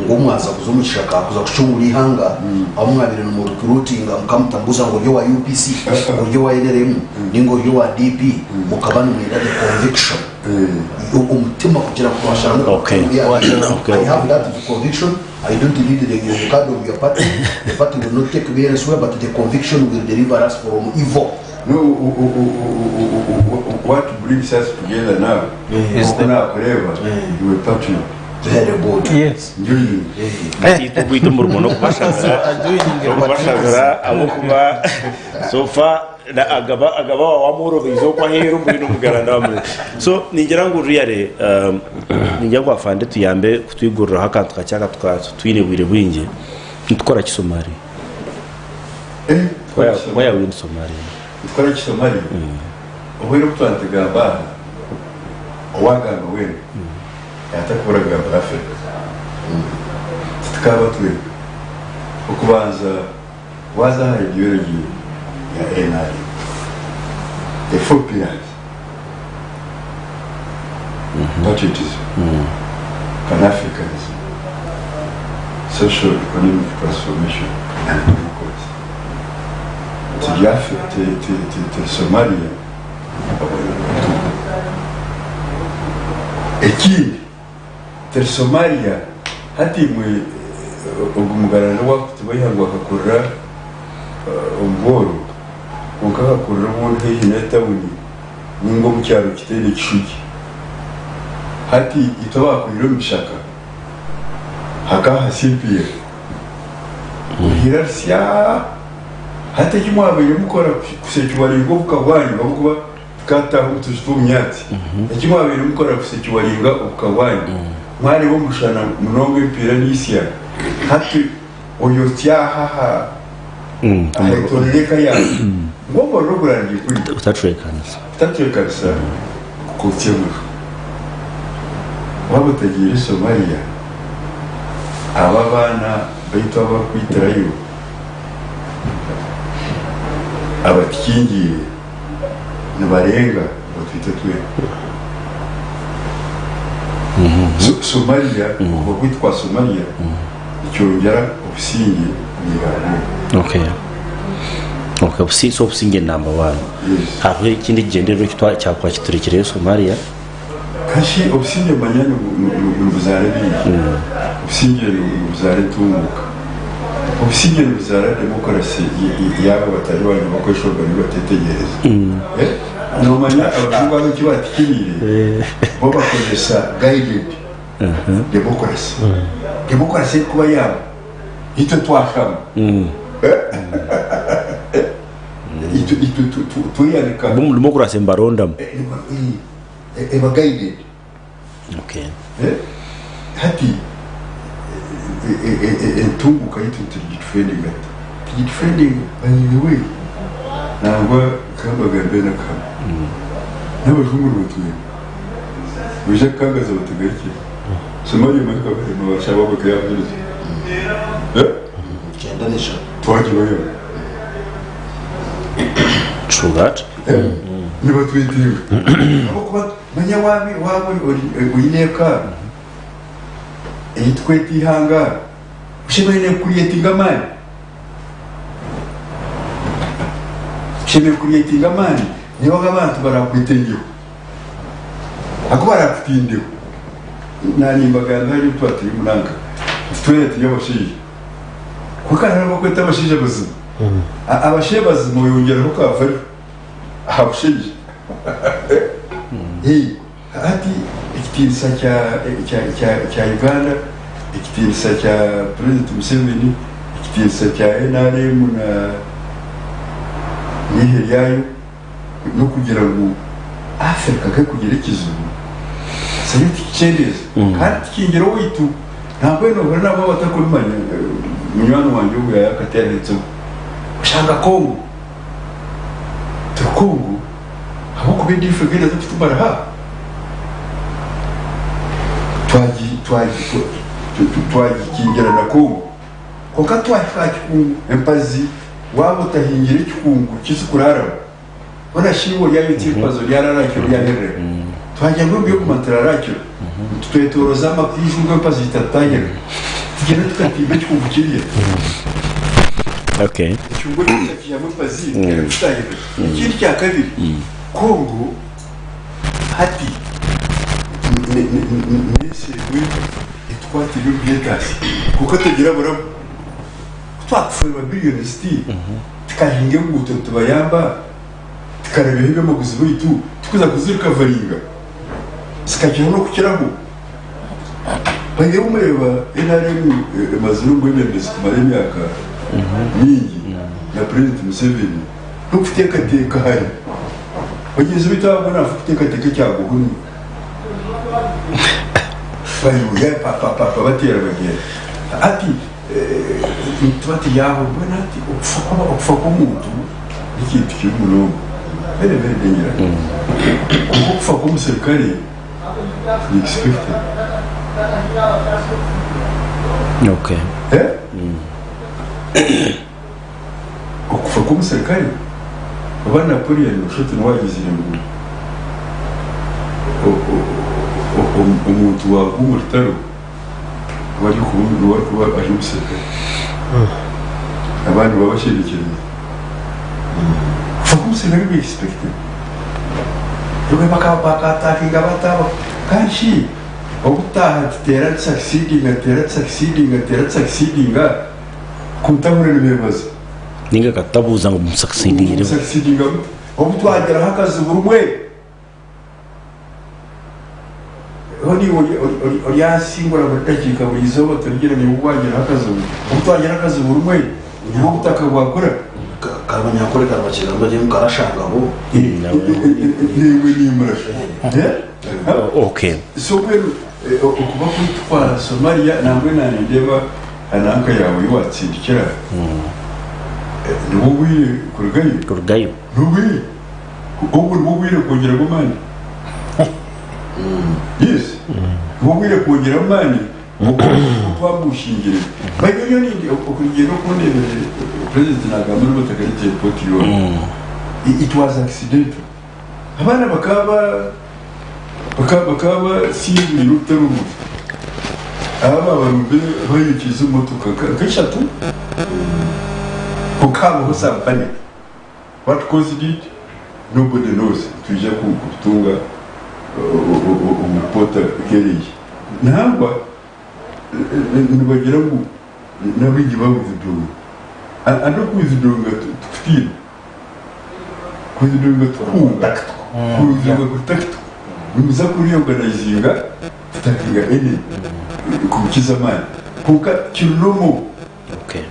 ngu mwaza kuza omu kishaka kuza kucungura eihanga ahu mwabaire nimurukuruutinga mukamutambuza ngu ori owa UPC, ori owa nrm ninga ori owa DP mukaba nimwenda the conviction omutima kugira ngu twasharamu I have that conviction I don't need the card of your party the party will not take me elsewhere but the conviction will deliver us from evil. No, what brings us together now, oku nakureeba, iwe patriot. Very good. Yes. Joining. Hati itwe ogwaitu omurimo n'okubashabira ahabw'okuba so far na- agaba agaba wamworobeize okwo aheeru mbwenu omugaranda wamureka so ningira ngu really ningira ngu afande tuyambe kutwiguriraho akantu kakye aka tuka twine bwire bwingi nitukora ki Somalia? Why are we in Somalia? Nitukora ki Somalia? Obwire obu twaba nitugamba aha, owaagamba weena yaatakubura kugambira Africa. Titukaaba twena. Okubanza waaza aha ideology ya NRM, the four pillars, patriotism, Pan-Africanism, social economic transformation and democracy. Turi Afri, turi, turi, turi, turi Somalia babona kutuga. Ekindi turi Somalia hati imwe eh, ogu mugarani owakutibwa eihangwe akakurira eh, omu bworo. Kwonka akakurira obundi haihi n'etauni ninga omu kyaro kitaine kishugi. Hati itwe abaakuriire omu bishaka, hakaba hasiipiire. Oruhiira rusya. Hati eki mwabaire mukora kusecuwaringa obuka bwanyu ahabw'okuba tukaba tutaaha omu tuju tw'obunyaatsi. Eki mwabaire mukora kusecuwaringa obuka bwanyu, mwareeba omushana munonga empiira neisya. Hati oyotsya aha aha ahetooroire eka yaawe ngu omuriro gurangye kuri. Kutacwekanisa. Kutacwekanisa kukotsya amaju. Waaba otagiire Somalia, abo abaana baitu abu barikwitirayo abatukingiire nibarenga batwite twena. Somalia, okuva kwaitu kwa Somalia nikyongyera obusingye omu ihanga eryo. Okay. Okay, so obusingye ni number one. Hariho ekindi ekigyendererwa eki twa- kyakuba kiturekireyo Somalia. Kashi obusingye manya nibuzaara ebingi. Obusingye nibuzaara entunguuka. Obusingye nibuzaara demokurasi yaaba batari banyu bakweshonga nibatetegyereza. Nomanya abajungu abo eki batikiriire bo bakozesa guided democracy. Democracy erikuba yaabo itwe twashama. Itwe tweyanika. Bo democracy nibarondamu. Eba guided. Okay. Hati entunguka yaitu tugidefendinga tuta? Tugidefendinga by the way nangwa kambagambe n'akamwe n'abajungu nibatwenda nibaija kukangaza batugarukire Somalia omanye ekabarema bashaba bakayaburiza twagibayo True that. Nibatwetenga ahabw'okuba manya waaba waaba oine eka ei tukweta eihanga oshemereire kucreatinga amaani oshemereire kucreatinga amaani nibo abantu barakwetengeho ahakuba barakutindeho naanye nimbagambira hariya obu twaba turi munanka nti twena turi abashaija kwonka hariho abakweta abashaija bazima Abashaija bazima oyongyeraho ka value aha bushaija. Hati ekitiinisa kya Uganda, ekitiinisa kya President Museveni, ekitiinisa kya nrm na n'eihe ryayo n'okugira ngu Africa ku erikugira ekizibu sayo tikikyendeeza kandi tikingira owaitu. Nambwenu hariho nabo abatarikubimanya munywani wangye ogu yaayakati aheetseho oshanga Congo turi Congo ahabw'okuba endiijo egenda kutumara ha twagikingira na Congo kwonka twahika aha kikungu empazi waaba otahingire ekikungu kizikuraaramu Hoona shi iwe oryayotsya ebipazo ryaraarakira oryaherereka? Twagira ngu eby'okuguma nituraarakira, nitutwetooroza amakwiju ngu empazo zitatutahirira, tugyende tukatimba ekikungu kirya. Okay. Ekikungu ekyo tukakiihamu empazi terikututahirira. Ekindi kya kabiri, Congo hati n'ensi emwe etukwatiire omu by'entaasya kwonka tegiraburamu. Ku twakuferwa billioni ziti, tukahinga enguuto nitubayamba, tukareebeho eby'amaguzi baitu, tikuza kuzirikavaringa zikakiraho n'okukiraho. Baine mureeba nrm emazire omu bwebembezi kumara emyaka mingi na Purezidenti Museveni n'okuteekateeka hare. Bagyenzi baitu aba boona kuteekateeka ekyaguhuni bayoya papapapa bateera bagyenda. Hati Nituba turi aho mbwenu hati okufa okufa kw'omuntu n'ekintu kibi munonga very very dangerous kwonka okufa kw'omuserukare ni expected. Okay. Eh? Okufa kw'omuserukare oba Napoleon noshusha oti niwe agizire ngu omuntu wagwa omu rutaro Niwe arikuba ari omuserukare. Abandi baba basherekyereire. Kufa kw'omuserukare niba expected. Iwe bakaatakinga bata aba? Kandi shi obutaaha nituteera nitusakisidinga, nituteera nitusakisidinga, nituteera tusakisidinga, ku ntahurira nibeebaza. Ninga akatabuuza ngu musucceedingire. Musucceedinga muta? Obu twagiraho akazibu rumwe, hoona iwe oryasingura buri dakiika buri izooba turigire naiwe wagiraho akazibu. Obu twagiraho akazibu rumwe, nibwo obutaka bwakura. Kabanyankore karabakira ngu karashangaho. Naiwe nimurasha. Okay. So mbwenu okuba kwitwara Somalia nambwenu nindeeba nanka yaawe ei watsindikira nibwo bwire kurugayo. Kurugayo. Nobwire. Obwo nibwo bwire kwongyeramu amaani. Yes. Nibwo bwire kwongyeramu amaani twabushingire. Baitu nyowe nindi okurugiirira oku ndeebire president nagamba n'obu atakareeta report yoona. It was accidental. Abaana bakaba bakaba bakaba basingwire orutaro orwo. Aba ababarumbire bayokiize emotoka nka ishatu kwonka habaho some panic. What caused it nobody knows nitwija kubitunga omu report ekereire. Nangwa nibagira ngu nabaingi ba withdrawinga and oku withdrawinga tikutiina. Kuwithdrawinga tikuhunga, kuwithdrawinga kuri tactical. Nimuza ku reorganizinga kutakinga enemy kumukiza amaani kwonka kiri normal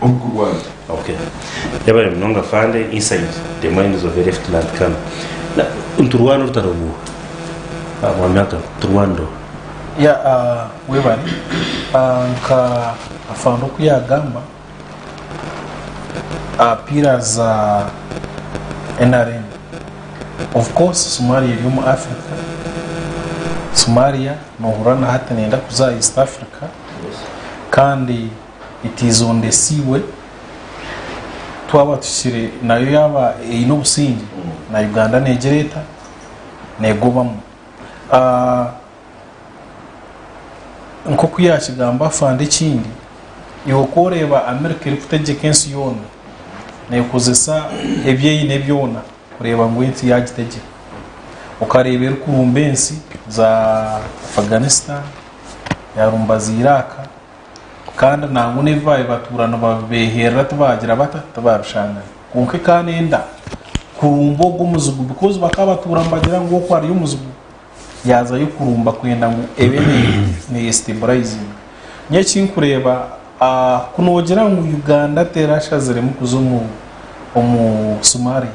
omu kurwana. Okay. Yebare munonga Afande, inside the minds of a Lieutenant Colonel. Na niturwana orutaro rwuha? Mwami Agaba, niturwanira oha? Yeah, uh, webare uh, nka afande oku yagamba uh, pillars za NRM of course Somalia eri omu Africa Somalia nohurira na hati neyenda kuza East Africa kandi it is on the sea way twaba tuhikire nayo yaaba eine obusingye na Uganda negira eta negobamu Ah, nk'oku yakigamba afande ekindi iwe ku oreeba America erikutegyeka ensi yoona nekozesa ebi eine byona kureeba ngu ensi yagitegyeka okareeba erikurumba ensi za Afghanistan yarumba za Iraq Kandi nangwa n'ebi baabaire batuura nibabeeherera tibaagira bata? Tibaabishangayo. Kwonka ekaba nenda kurumba ogwo omuzigu because bakaba batuura nibagira ngu okwo hariyo omuzigu, yaazayo kurumba kwenda ngu ebe neyestaburayizinga. Nyowe eki nkureeba, ku noogira ngu Uganda terashaziremu kuza omu Somalia,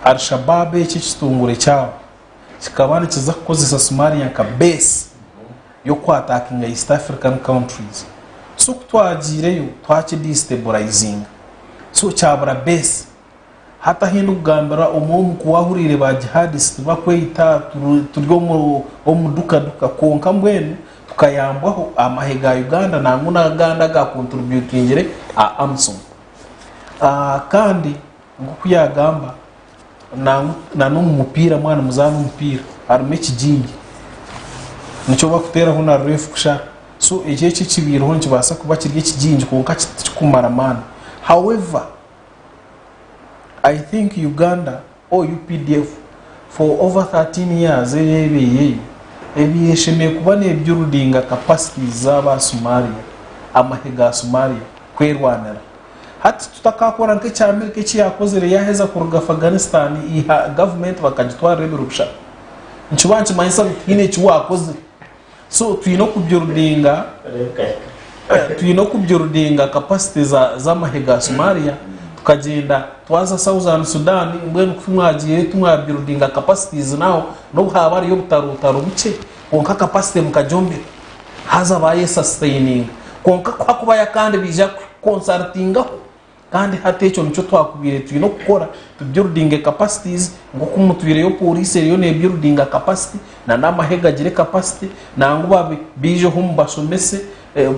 Al-Shabaab eki ekitongore kyabo kikaba nikiza kukozesa Somalia nka base y'okwatakinga East African countries. So ku twagiireyo twaki destabilizinga so kyabura base. Hati ahi ndikugambira omwe omu ku wahuriire ba jihadist bakweyita turi omu dukaduka kwonka mbwenu tukayambwaho amahe ga Uganda nangwa n'agandi aga contributingire aha AMISOM. Kandi nk'oku yagamba Nangwa na n'omu mupiira mwaba nimuzaana omupiira harimu ekigingi nikyo bakuteeraho na reefu kushara. So ekyo eki ekibaireho nikibaasa kuba kiri ekigingi kwonka tikikumara maani. However, I think Uganda or UPDF for over 13 years ei ebaireyo, ebaire eshemereire kuba nebuildinga capacities z'aba Somalia, amahe ga Somalia kwerwanira. Hati tutakakora nk'ekya Amerika eki yakozire yaheza kuruga Afghanistan eiha gavumenti bakagitwarira ebiro bishatu. Nikiba nikimanyisa ngu tihaine eki wakozire. So twine okubuildinga twine okubuildinga capacity za z'amahe ga Somalia tukagyenda twaza Southern Sudan mbwenu ku mwagiireyo timwabuildinga capacities naho n'obu haaba hariyo obutarutaro bukye kwonka capacity mukagyombeka. Haza baayesasitaininga. Kwonka ku hakubayo akandi baija kukonsarutingaho. Kandi hati ekyo nikyo twakubaire twine okukora, tu buildinge capacities nk'oku mutwireyo pooriisi eriyo neebuildinga capacity na n'amahe gagire capacity nangwa babe baijeho mubashomese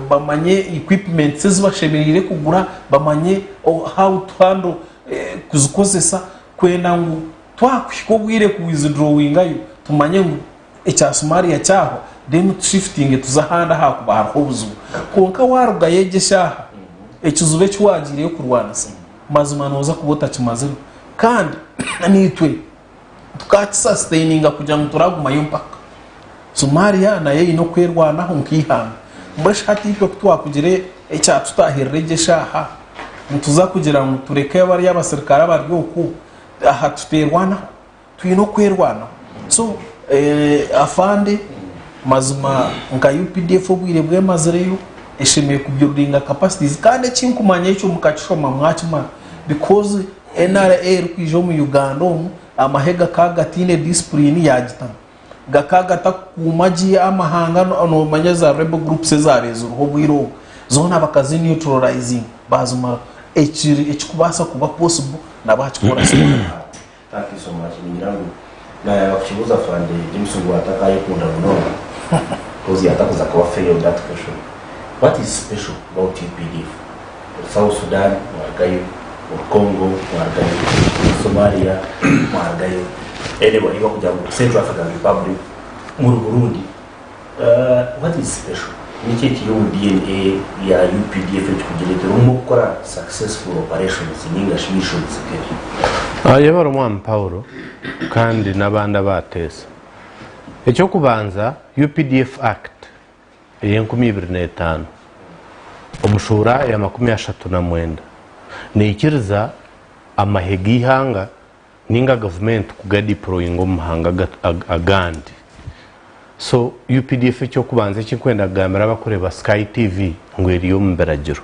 bamanye equipments ezi bashemereire kugura, bamanye how to handle kuzikozesa kwenda ngu twakuhika obwire ku withdrawingayo tumanye ngu Ekya Somalia kyahwa then tushifitinge tuze ahandi ahakuba hariho obuzibu. Kwonka warugayo egyo eshaaha ekizibu eki wagiireyo kurwanisa mazima noza kuba otakimazireho. Kandi naitwe tukakisasitaininga kugira ngu turagumayo mpaka. Somalia nayo eine okwerwanaho nk'eihanga. Mbwenu shi hati itwe ku twakugira ekyatutahirira egyo eshaaha Nituza kugira ngu tureke bariya abasirikare abari okwo aha tuteerwanaho? Twine okwerwanaho. So afande mazima nka updf obwire bwemazireyo eshemereire ku buildinga capacities kandi ekinkumanya ekyo mukakishoma mwakimara because NRA erikwija omu Uganda omu amahe gakaba gataine discipline yagitamu. Gakaba gatakukuuma gye amahanga nomanya za rebel groups ezabaire ziriho obwire obwo zoona bakazi neutralizinga bazimaraho. Ekirikubaasa kuba possible nabo akikora. Thank you so much ningira ngu nayaba kukibuuza afande James ngu atakayekunda munonga coz yatakuza kuba fair on that question what is special about UPDF ori South Sudan mwarugayo ori Congo mwarugayo ori Somalia mwarugayo anyway iwe kugira ngu Central African Republic muri Burundi What is special? Niki ekiri omu DNA ya updf ekikugireetera omu kukora successful operations ninga shi missions nk'ezo? Yebare Omwami Paulo kandi n'abandi abaateesa. Eky'okubanza, updf Act ey'enkumi ibiri n'etaano omu shuura ya 39 neikiriza amahe g'eihanga ninga gavumenti kugadiployinga omu mahanga agandi. So updf ekyokubanza ekinkwenda kugambira abakureba Sky TV ngu eri omu biragiro.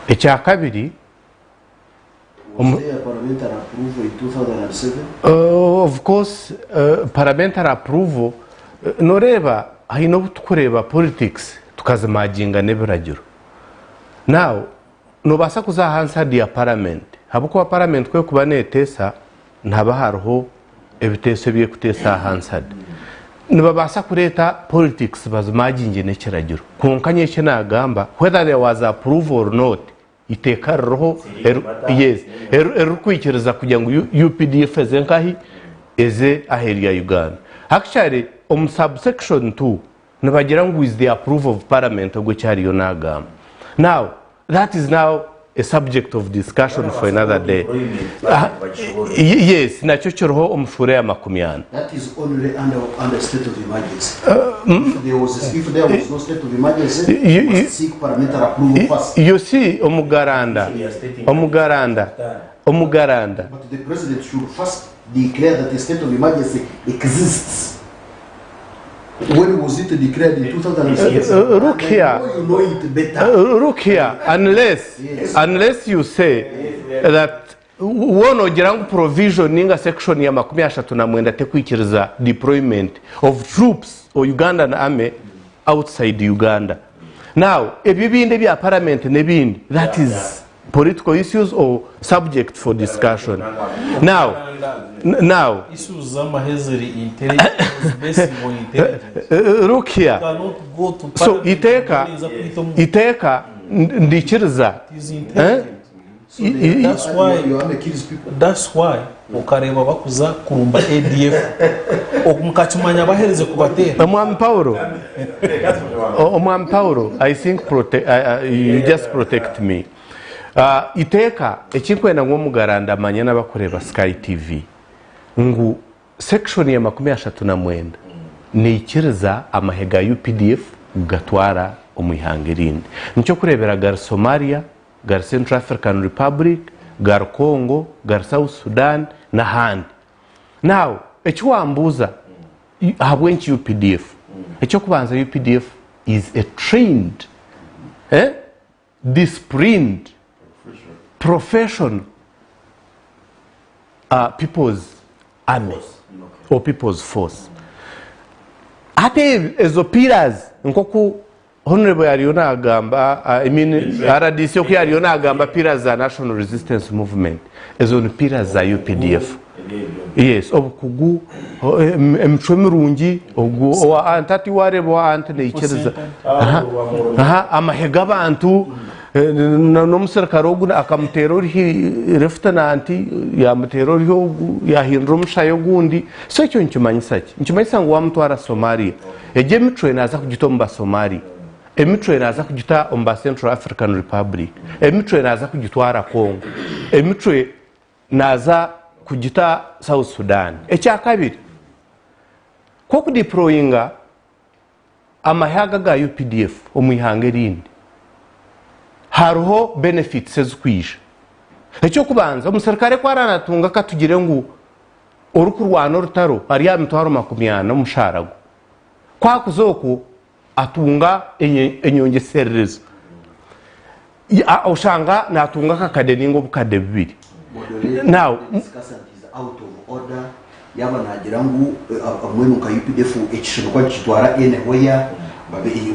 Ekyakabiri, Was there a parliamentary approval in 2007? Of course parliamentary approval noreeba haine obu tukureeba politics tukazimaginga n'ebiragiro. Now Noobaasa kuza aha nsadi ya paramenti ahabw'okuba paramenti ku erikuba neeteesa nihaba hariho ebiteeso ebi erikuteesa aha nsadi. Nibabaasa kureeta politics bazimaginge n'ekiragiro kwonka nyowe eki naagamba whether there was approval or not eiteeka ririho yes eririkwikiriza kugira ngu UPDF eze nkahi? Eze aheeru ya Uganda. Actually omu subsection 2 Nibagira ngu with the approval of parliament ogwo eki ariyo nagamba. Now that is now a subject of discussion for another day. Yes, nakyo kiriho omu shuura ya 40. That is only under, under state of emergency. If there was, if there was no state of emergency, you must seek parliamentary approval first. You see, omugaranda, omugaranda, omugaranda. But the president should first declare that a state of emergency exists. When was it declared in 2007? Look here. I know you know it better. Look here, unless, yes. unless you say yes. that woona ogira ngu provision ninga section ya 39 tekwikiriza deployment of troops or Ugandan army outside Uganda. Now, ebyo ebindi ebya parliament n'ebindi, that is political issues or subject for discussion. Now, now, Issues z'amahe ziri intelligence, based on intelligence. Look here. You cannot go to So parliament iteeka oyinza kwita omuntu. iteeka ndikiriza It is intelligent. Eh? That's why that's why okareeba bakuza kurumba ADF mukakimanya bahereze kubateera. Omwami Paulo Omwami Paulo I think prote you just protect me. Iteeka ekinkwenda ngu omugaranda amanye n'abakureeba Sky TV ngu Section ya 39 neikiriza amahe ga updf kugatwara omu ihanga erindi. Nikyo kureebera gari Somalia, gari Central African Republic, gari Congo, gari South Sudan n'ahandi. Now eki wambuuza ahabw'enki updf? Eky'okubanza updf is a trained, eh, disciplined, professional people's army or people's force. Hati ezo pillars nk'oku Honorable yariyo nagamba, I mean RDC oku yariyo nagamba pillars za National Resistance Movement, ezo ni pillars za UPDF. Yes, obukugu, emicwe mirungi, ogu owa anti ati wareeba owa anti naikiriza. Aha, aha, amahe g'abantu, n'omuserukare ogu akamuteera orihi lefutenanti, yaamuteera orihi ogu, yaahindura omushayo ogundi. So ekyo nikimanyisa ki? Nikimanyisa ngu waamutwara Somalia, egyo emicwe naaza kugita omu Basomalia, emicwe naaza kugita omu ba Central African Republic, emicwe naaza kugitwara Congo, emicwe naaza kugita South Sudan. Ekyakabiri, ku okudiployinga amahe aga aga UPDF omu ihanga erindi, Hariho benefits ezirikwija. Eky'okubanza, omuserukare ku araba natunga katugire ngu orikurwana orutaro ari aha mitwaro 40 omushaara gwe, ku akuza okwo atunga enyongyeserereza oshanga natunga akakade ninga obukade bubiri. Now, out of order yaaba naagira ngu mbwenu nka updf ekishushani ku akitwara anywhere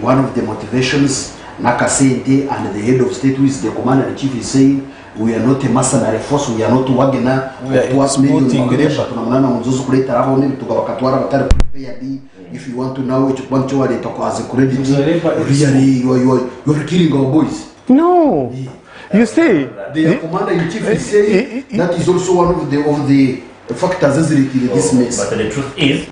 one of the motivations n'akasente and the head of state who is the commander in chief is saying we are not a mercenary force we are not Wagner We are okutuwa million exporting makumi labour. ashatu na munaana ngu nizo zikureetera aboona ebituga bakatwara batari prepared if you want to now ekyo kuba nikyo wareeta ku as a credit really you are, you are, you are killing our boys No. You see, the commander in chief is saying that is also one of the of the factors ezireetire this mess. But the truth is,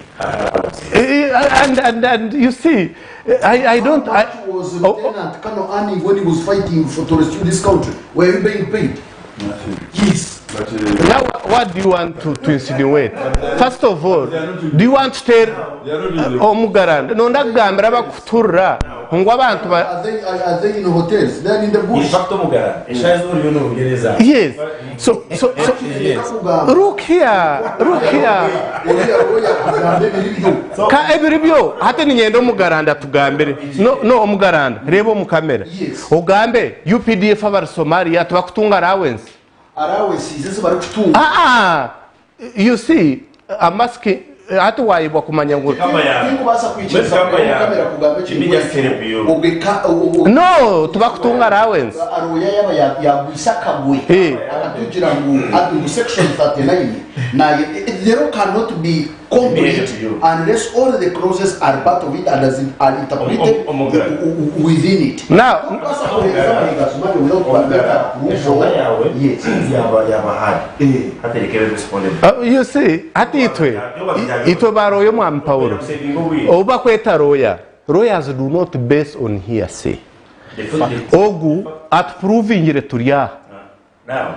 and, and, and you see, I don't. How much was Lieutenant Colonel Anning when he was fighting for to rescue this country? Were you being paid? Nothing. Yes. But, Now, what do you want to insinuate? First of all, do you want to tell Omugaranda? Nonda kugambira abakuturira ngu abantu ba Are they, are, are they in hotels? They are in the bush. In fact, Omugaranda, eshaaha ez'oburyo n'obuheereza. Yes. So, so, so, look here, look here. Ka ebiri byo hati ninyenda Omugaranda tugambire. No, no Omugaranda, reeba omu kamera. Ogambe UPDF abari Somalia tibakutunga allowance. Allowance ezi barikutunga. Ah, ah. You see, I'm asking hati wayebwa kumanya ngu Tinkubaasa kwikiriza kamera kugamba ekintu ekyo. Obwe ka- o- o- No, tibakutunga allowance. Aroya yaba yagwisa akagwe akatugira ngu ngu section 39 naye the law cannot be complete unless all the clauses are part of it and as it are interpreted within it. Now, Tokubaasa kuheereza amahiga Somalia without approval. Eshonga yawe yaba yaba hard. Hati reka ebe responded. You see, hati itwe itwe baroya omwami Paulo obu bakweta roya lawyers do not base on hearsay. Ogu atuprovingire turi aha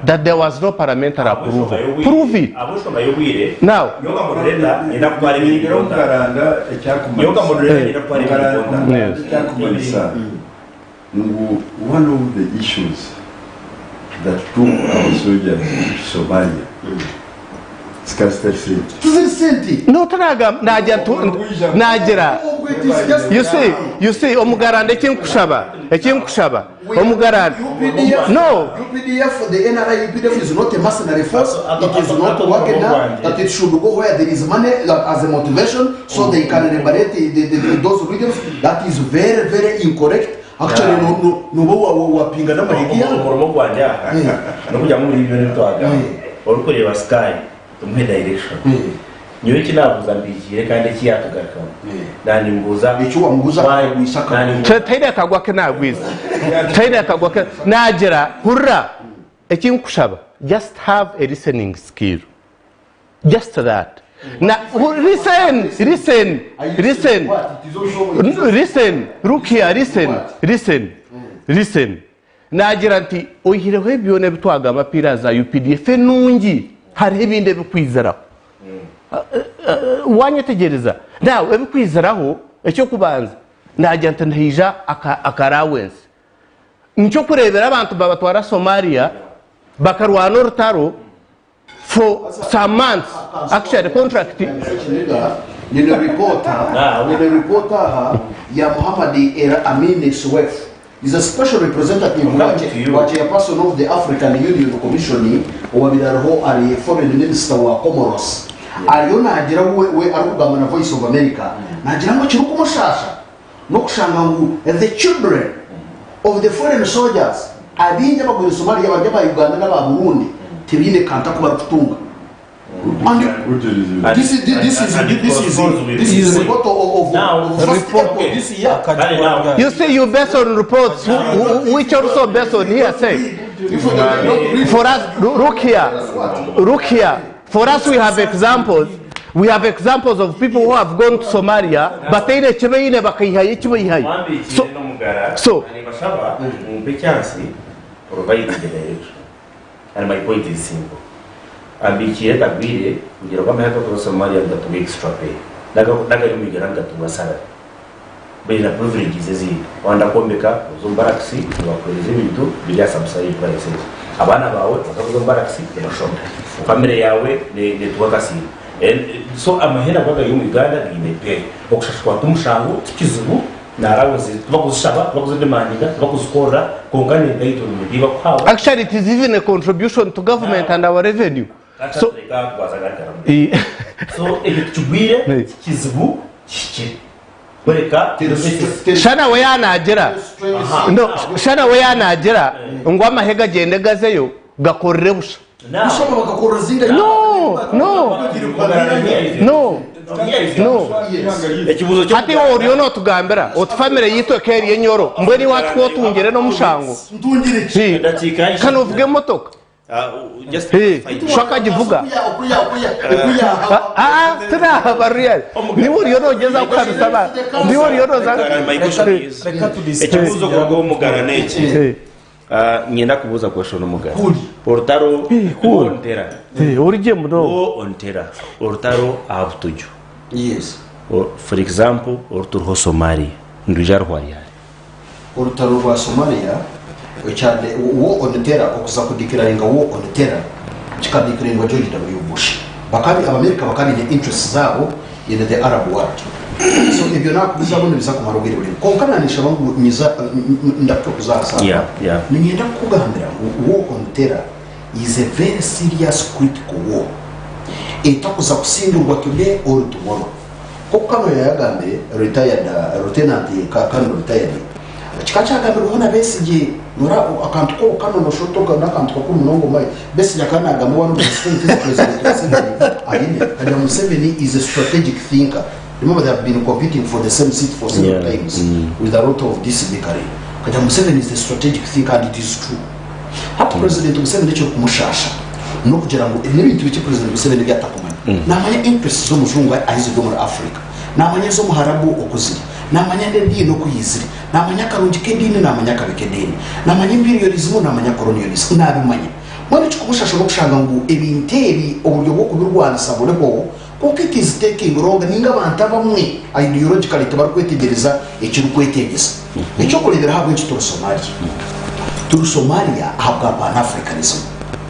that there was no parliamentary approval. Prove it. Ahabw'enshonga y'obwire, Now, nyowe nka moderator nyenda kutwara ebintu Ningira Omugaranda ekyakumanyisa. Nyowe nka moderator nyenda kutwara ebintu Omugaranda ekyakumanyisa ngu one of the issues that took our soldiers to Somalia zikaba zitari sente. Tiziri sente. No, tanaga nagira nagira. You see, you see Omugaranda ekinkushaba, ekinkushaba. Omugaranda. No. UPDF, the NRA UPDF is not a mercenary force. It is not Wagner, that it should go where there is money that as a motivation so they can liberate those regions. That is very, very incorrect. Actually, no, no, no, wapinga n'amahigi yabo. Omurimo gwangye aha n'okugira ngu omuri byona ebi twagamba orikureeba sky tumuhe direction. Nyowe eki naabuuza mbihikiire kandi eki yaatugarukamu naanye mbuuza Eki wamubuuza Taine akagwa ke nagwiza. Taine akagwa ke nagira hurira eki nkushaba just have a listening skill. Just that. Na listen, listen, listen. Listen, look here, listen, listen, listen. Nagira nti oihireho ebi byona ebi twagamba piira za UPDF enungi hariho ebindi ebikwiziraho. Wanyetegyereza? Now ebikwiziraho ekyokubanza nagira nti nihaija aka allowance. Nikyo kureebera abantu babatwara Somalia bakarwana orutaro for some months actually contract Nina reporter, nina reporter aha ya Muhammad El Amine Souef. Is a special representative wa chairperson of the African Union Commission owabirariho ari foreign minister wa Comoros. Ariyo nagira we, we arikugamba na Voice of America. Nagira ngu ekirikumushasha n'okushanga ngu the children of the foreign soldiers abingi abagwire Somalia bari aba Uganda n'aba Burundi tibaine kantu aku barikutunga. And this is this is this is this is report of first April this year. You see, you based on reports which also based on hearsay. For us, look here, look here. For us, we have examples. We have examples of people who have gone to Somalia, but they ekibaine bakaihayo ekibayihayo. So, so nibashaba mumpe chance provide the direction. And my point is simple. Ambikiire tagwire kugira ngu amahe g'okuza Somalia nigatunga extra pay. N'agari omu Uganda nigatunga salary. Baine na privileges ezindi. Wayenda kwombeka, oza omu barracks nibakuhereza ebintu biri aha subsided prices. Abaana baawe baza kuza omu barracks nibashoma. Family yaawe netunga akasiimo. So amahe nago agari omu Uganda gaine pay. Okushashurwa ti mushango, tikizibu, na allowances tibakuzishaba, tibakuzidemandinga, tibakuzikorera kwonka ni entitlement ei bakuhawa. Actually it is even a contribution to government and our revenue. So, So ekyo tikigwire, tikizibu, kihikire. Kureka Shana we yanagira no shana we yanagira ngu amahe gagyende gazeyo gakorere busha. No no no no hati iwe oriyo notugambira oti family yitu eka eri enyoro mbwenu iwe hati ku otungire n'omushango Ka novuga emotoka. Sho akagivuga. Ah, tinaha real. Niwe oriyo nogyezaho kuhabisa abantu. Niwe oriyo noza. Ekibuuzo kuruga omu mugara n'eki. Nyenda kubuuza question omugara. Orutaro war on terror. Origye munonga. War on terror. Orutaro aha butuju. Yes. For example, oruturiho Somalia. Nirwija ruhwa ryari? Orutaro rwa Somalia ekyande war on terror okuza kudeclaringa war on terror kikadeclaringwa George W Bush. Bakaba Abamerika bakaba baine interests zaabo in the Arab world. So ebyo nakubizamu nibiza kumara obwire buraingwa. Kwonka nanishaba ngu nyiza ndakuta kuza aha saaha. Niinyenda kukugambira ngu war on terror is a very serious critical war etakuza kusingurwa today or tomorrow. Nk'oku Kano yayagambire, retired Lieutenant Kano retired, kikaba kyagambirweho na Besigye, nora akantu k'obu Kano noshusha oti n'akantu kakuru munonga omu Besigye akaba nagamba one of the strengths ezi President Museveni aine, akagira ngu Museveni is a strategic thinker. Remember they have been competing for the same seat for several times with a lot of this bickering. Akagira ngu Museveni is a strategic thinker and it is true. Hati President Museveni ekirikumushaasha n'okugira ngu n'ebintu bikye President Museveni ebi atakumanya. Naamanya interests z'omujungu ahu ziri omuri Africa. Naamanya ez'omuharabu oku ziri. Naamanya n'ediini oku yaizire. Naamanya akarungi k'ediini, naamanya akabi k'ediini. Naamanya imperialism, naamanya colonialism. Naabimanya. Mbwenu ekirikumushasha n'okushanga ngu ebintu ebi oburyo bw'okubirwanisa buriho kwonka it is taking long ninga abantu abamwe ideologically tibarikwetegyereza ekirikwetengyesa. Eky'okureeberaho ahabw'enki turi Somalia. Turi Somalia ahabwa Pan Africanism.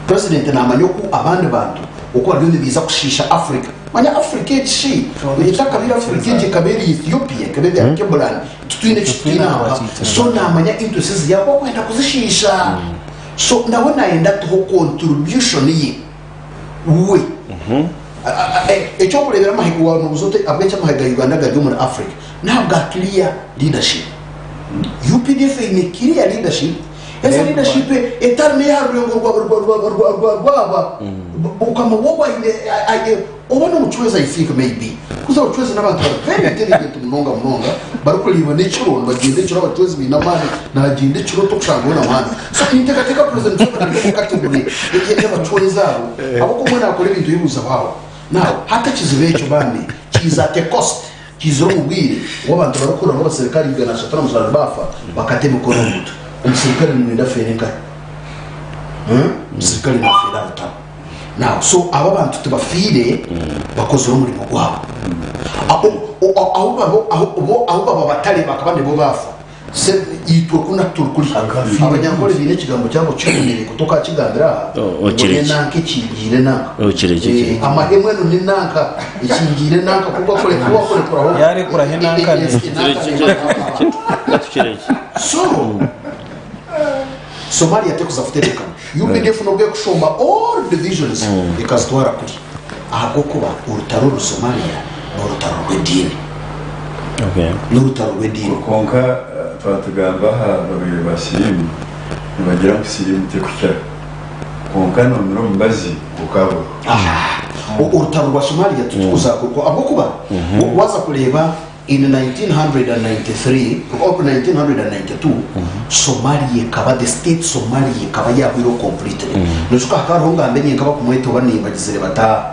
President naamanya oku abandi bantu oku bariyo nibaija kushiisha Africa. Manya Africa egi shi etakabaire Africa egi ekaba eri Ethiopia, ekaba eri Alkebulan, titwine eki tutaine aha. So naamanya interests eziri aho akwenda kuzishiisha. So nawe nayenda atuhe contribution ye we. Ekyokureebera amahe wanobuza oti ahabw'enki amahe ga Uganda gari omuri Africa n'ahabwa clear leadership. UPDF eine clear leadership, ezi leadership etari n'eyaha rurengo rwaba bukama bwobu aine oba n'omucwezi I think maybe kuza abacwezi n'abantu bari very intelligent munonga munonga barikureeba n'ekiro nibagyenda ekiro abacwezi baine amaani nagyenda ekiro tokushanga hoona amaani so ninteekateeka president Museveni ari omu category y'abacwezi abo ahabw'okuba omwe nakora ebintu oyebuuza waawa now hati ekizibu ekyo bambi kiiza at a cost Kiizire omu bwire obu abantu barikuhurira ngu abaserukare 307 baafa, bakata emikono omu mutwe. Omuserukare nimwenda afeere nkahi? Omuserukare naafeera aha rutaro. Now, so abo abantu tibafiire, bakozire omurimo gwabo. Ahu baba batari bakaba nibo baafa. Se itwe kunu ahu turi kuri Abanyankore baine ekigambo kyabo kigumire ku tokakigambira aha Oh, ngu okireki. n'enanka ekingiire enanka. Okireki, Eh, okireki. amahe mbwenu n'enanka ekingiire enanka ku gakore ku wakurekuraho Yarekuraho enanka ne. Tukireki. So Somalia tekuza kutebeekana. UPDF n'obu ekushomba all divisions ekazitwara kuri ahabw'okuba orutaro oru Somalia n'orutaro rw'ediini. N'orutaro rw'ediini. Kwonka twaba tugamba aha barwaire ba siriimu nibagira ngu siriimu tekukira kwonka nomira omubazi gukabura. Orutaro rwa Somalia titukuza ahabw'okuba waaza kureeba In 1993 or 1992 Somalia ekaba the state Somalia ekaba yahwireho completely. Noijuka hakaba hariho ngambe nyenka bakumweta oba nibagizire bata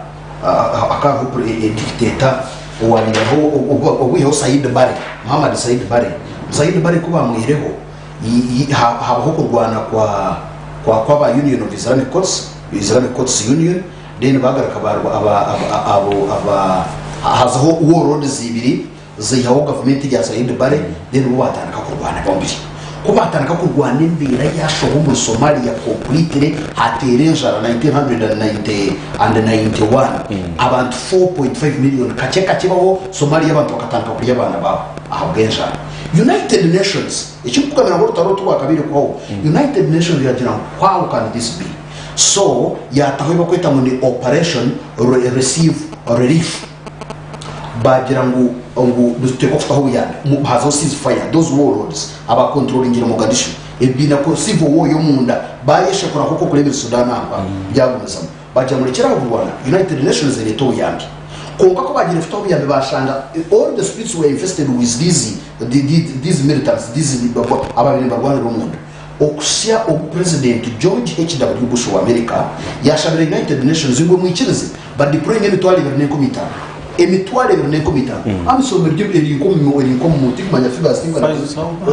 hakaba hariho dictator owabaire ariho obwiheho Said Barre, Muhammad Said Barre. Said Barre kubamwihireho habaho okurwana kwa kwa kwaba Union of Islamic Courts, Islamic Courts Union Then bagaruka barwa aba aba abo aba hazaho warlords ibiri zaihaho gavumenti ya Said Barre then bo baatandika kurwana bombiri. Ku baatandika kurwana embeera yaashoha omuri Somalia completely hateera enjara 1991 abantu 4.5 million kakye kakye baho Somalia abantu bakatandika kurya abaana baabo ahabw'enjara. United Nations ekirikugamira ngu orutaro oru tirwakabaire kubaho United Nations yagira ngu how can this be? So yaataho ebi barikweta ngu ni Operation Receive Relief. Baagira ngu ngu nituteekwa kutaho obuyambi mu hazaho cease fire those warlords aba controlingire Mogadishu ebibiina ku civil war y'omunda baayeshekura nk'oku orikureeba eri Sudan aha byagumizamu. Baagira ngu rekyera aho kurwana United Nations ereete obuyambi. Kwonka ku baagiire kutaho obuyambi baashanga all the streets were infested with these these militants these abaabaire nibarwanira omunda. Okuhitsya obu Purezidenti George HW. Bush owa Amerika yaashabire United Nations ngu emwikirize badiployinge 2,500, 2,500, AMISOM eri eri nk'omu eri nk'omu tinkumanya figures tinkwenda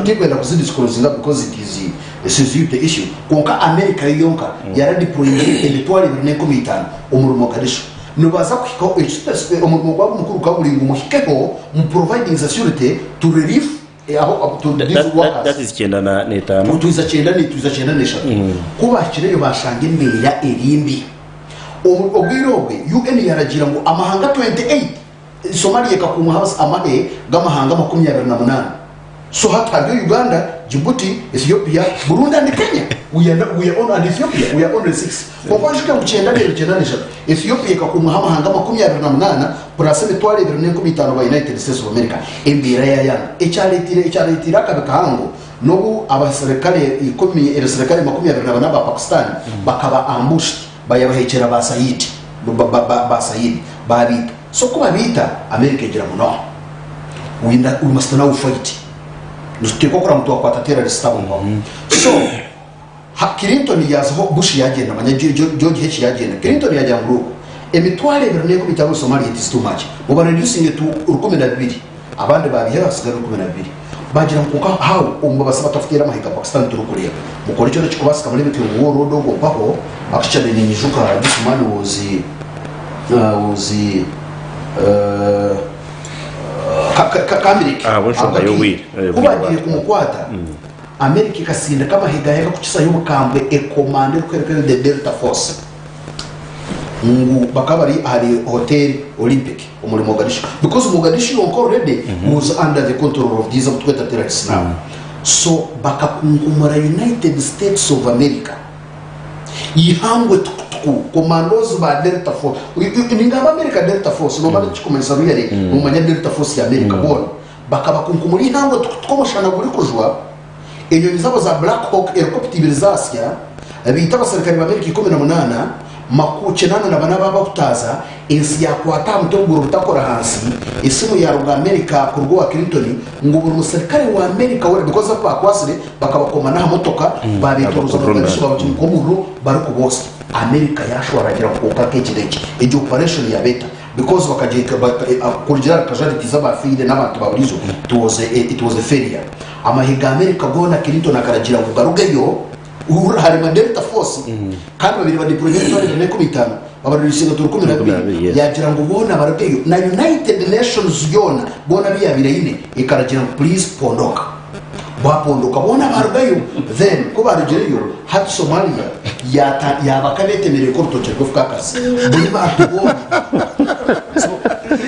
tinkwenda kuzidisclosinga because it is a sensitive issue kwonka Amerika yo yonka yaradiployingire 2,500 omuri Mogadishu. Nibaza kuhikaho eki omurimo gwabo omukuru gukaba guri ngu muhikeho mu providing security to relief That is 95. Twiza 93. Ku baahikireyo baashanga embeera eri mbi. Obwire obwe UN yaaragiira ngu amahanga 28, Somalia ekakuumwaho amahe g'amahanga 28. So hati hariyo Uganda, Djibouti, Ethiopia, Burundi and Kenya. We are, we are on, and Ethiopia, we are only six. Kwonka oijuke ngu 92, 93 Ethiopia ekakuumwaho amahanga 28 purasi 2,500 ba United States of America. Embeera yaayanga. Ekyareeteire ekyareeteire akabi kahango n'obu abaserikare ikumi ebisirikare 24 aba Pakistan bakaba ambushed bayabahekyera ba Said ba ba ba ba Said baabaita. So ku babaita America egira ngu no we we must now fight. Nituteekwa kureba ngu twakwata terrorists abo mpaho. So Ha Clinton yaazaho Bush yaagyenda manya George H yaagyenda Clinton yaagira ngu look 2,500 omuri Somalia it is too much muba reducinge to 12,000 abandi baabihayo hasigara 12,000 baagira ngu kwonka how omu babaasa bata kuteera amahe ga Pakistan turikureeba mukore kyona ekirikubaasika mureebeke ngu war order ogwo mpaho actually ninyijuka this man was was uh, Kamiriki Ahabw'enshonga y'obwire. Ku baagiire kumukwata America ekasindika amahe gaayo agakukizayo obukambwe ekomando erikwereka eri The Delta Force ngu bakaba bari ahari Hotel Olympic omuri Mogadishu because Mogadishu yonka already was under the control of these abu tukweta terrorists now. So bakakunkumura United States of America eihangwe tukutuku commandos ba Delta Force ningamba America Delta Force noba nikikumanyisa really nomanya Delta Force ya America boona Bakabakunkumura eihangwe tukutuku omushana gurikujwa, enyonyi zaabo za Black Hawk helikopita ibiri zaasya, baita abaserukare ba Amerika 18, maku 84 baabahutaaza, ensi yaakwata aha mutwe guguru butakora ahansi, esimu yaaruga Amerika kuruga owa Clinton ngu buri muserukare wa Amerika weena because abu baakwatsire bakabakoma n'aha motoka baabeetooroza Mogadishu babakinika omuriro barikuboosya. Amerika yaashwara agira ngu kwonka nk'eki n'eki egyo operation yaaba eta? Because bakagihika kurugira ahari casualties abafiire n'abantu ba buriijo it was a, it was a failure. Amahe ga America goona Clinton akaragiira ngu garugeyo harema Delta Force kandi babaire badeployinga 2,500 babareducinga to 12 yaagira ngu boona barugeyo na United Nations yoona boona abu yaabaire aine ekaragiira ngu please pondoka. Baapondoka boona baarugayo then ku baarugireyo hati Somalia yaata yaaba nka beetemereire nk'orutookye rw'efukaakasi buri bantu boona. So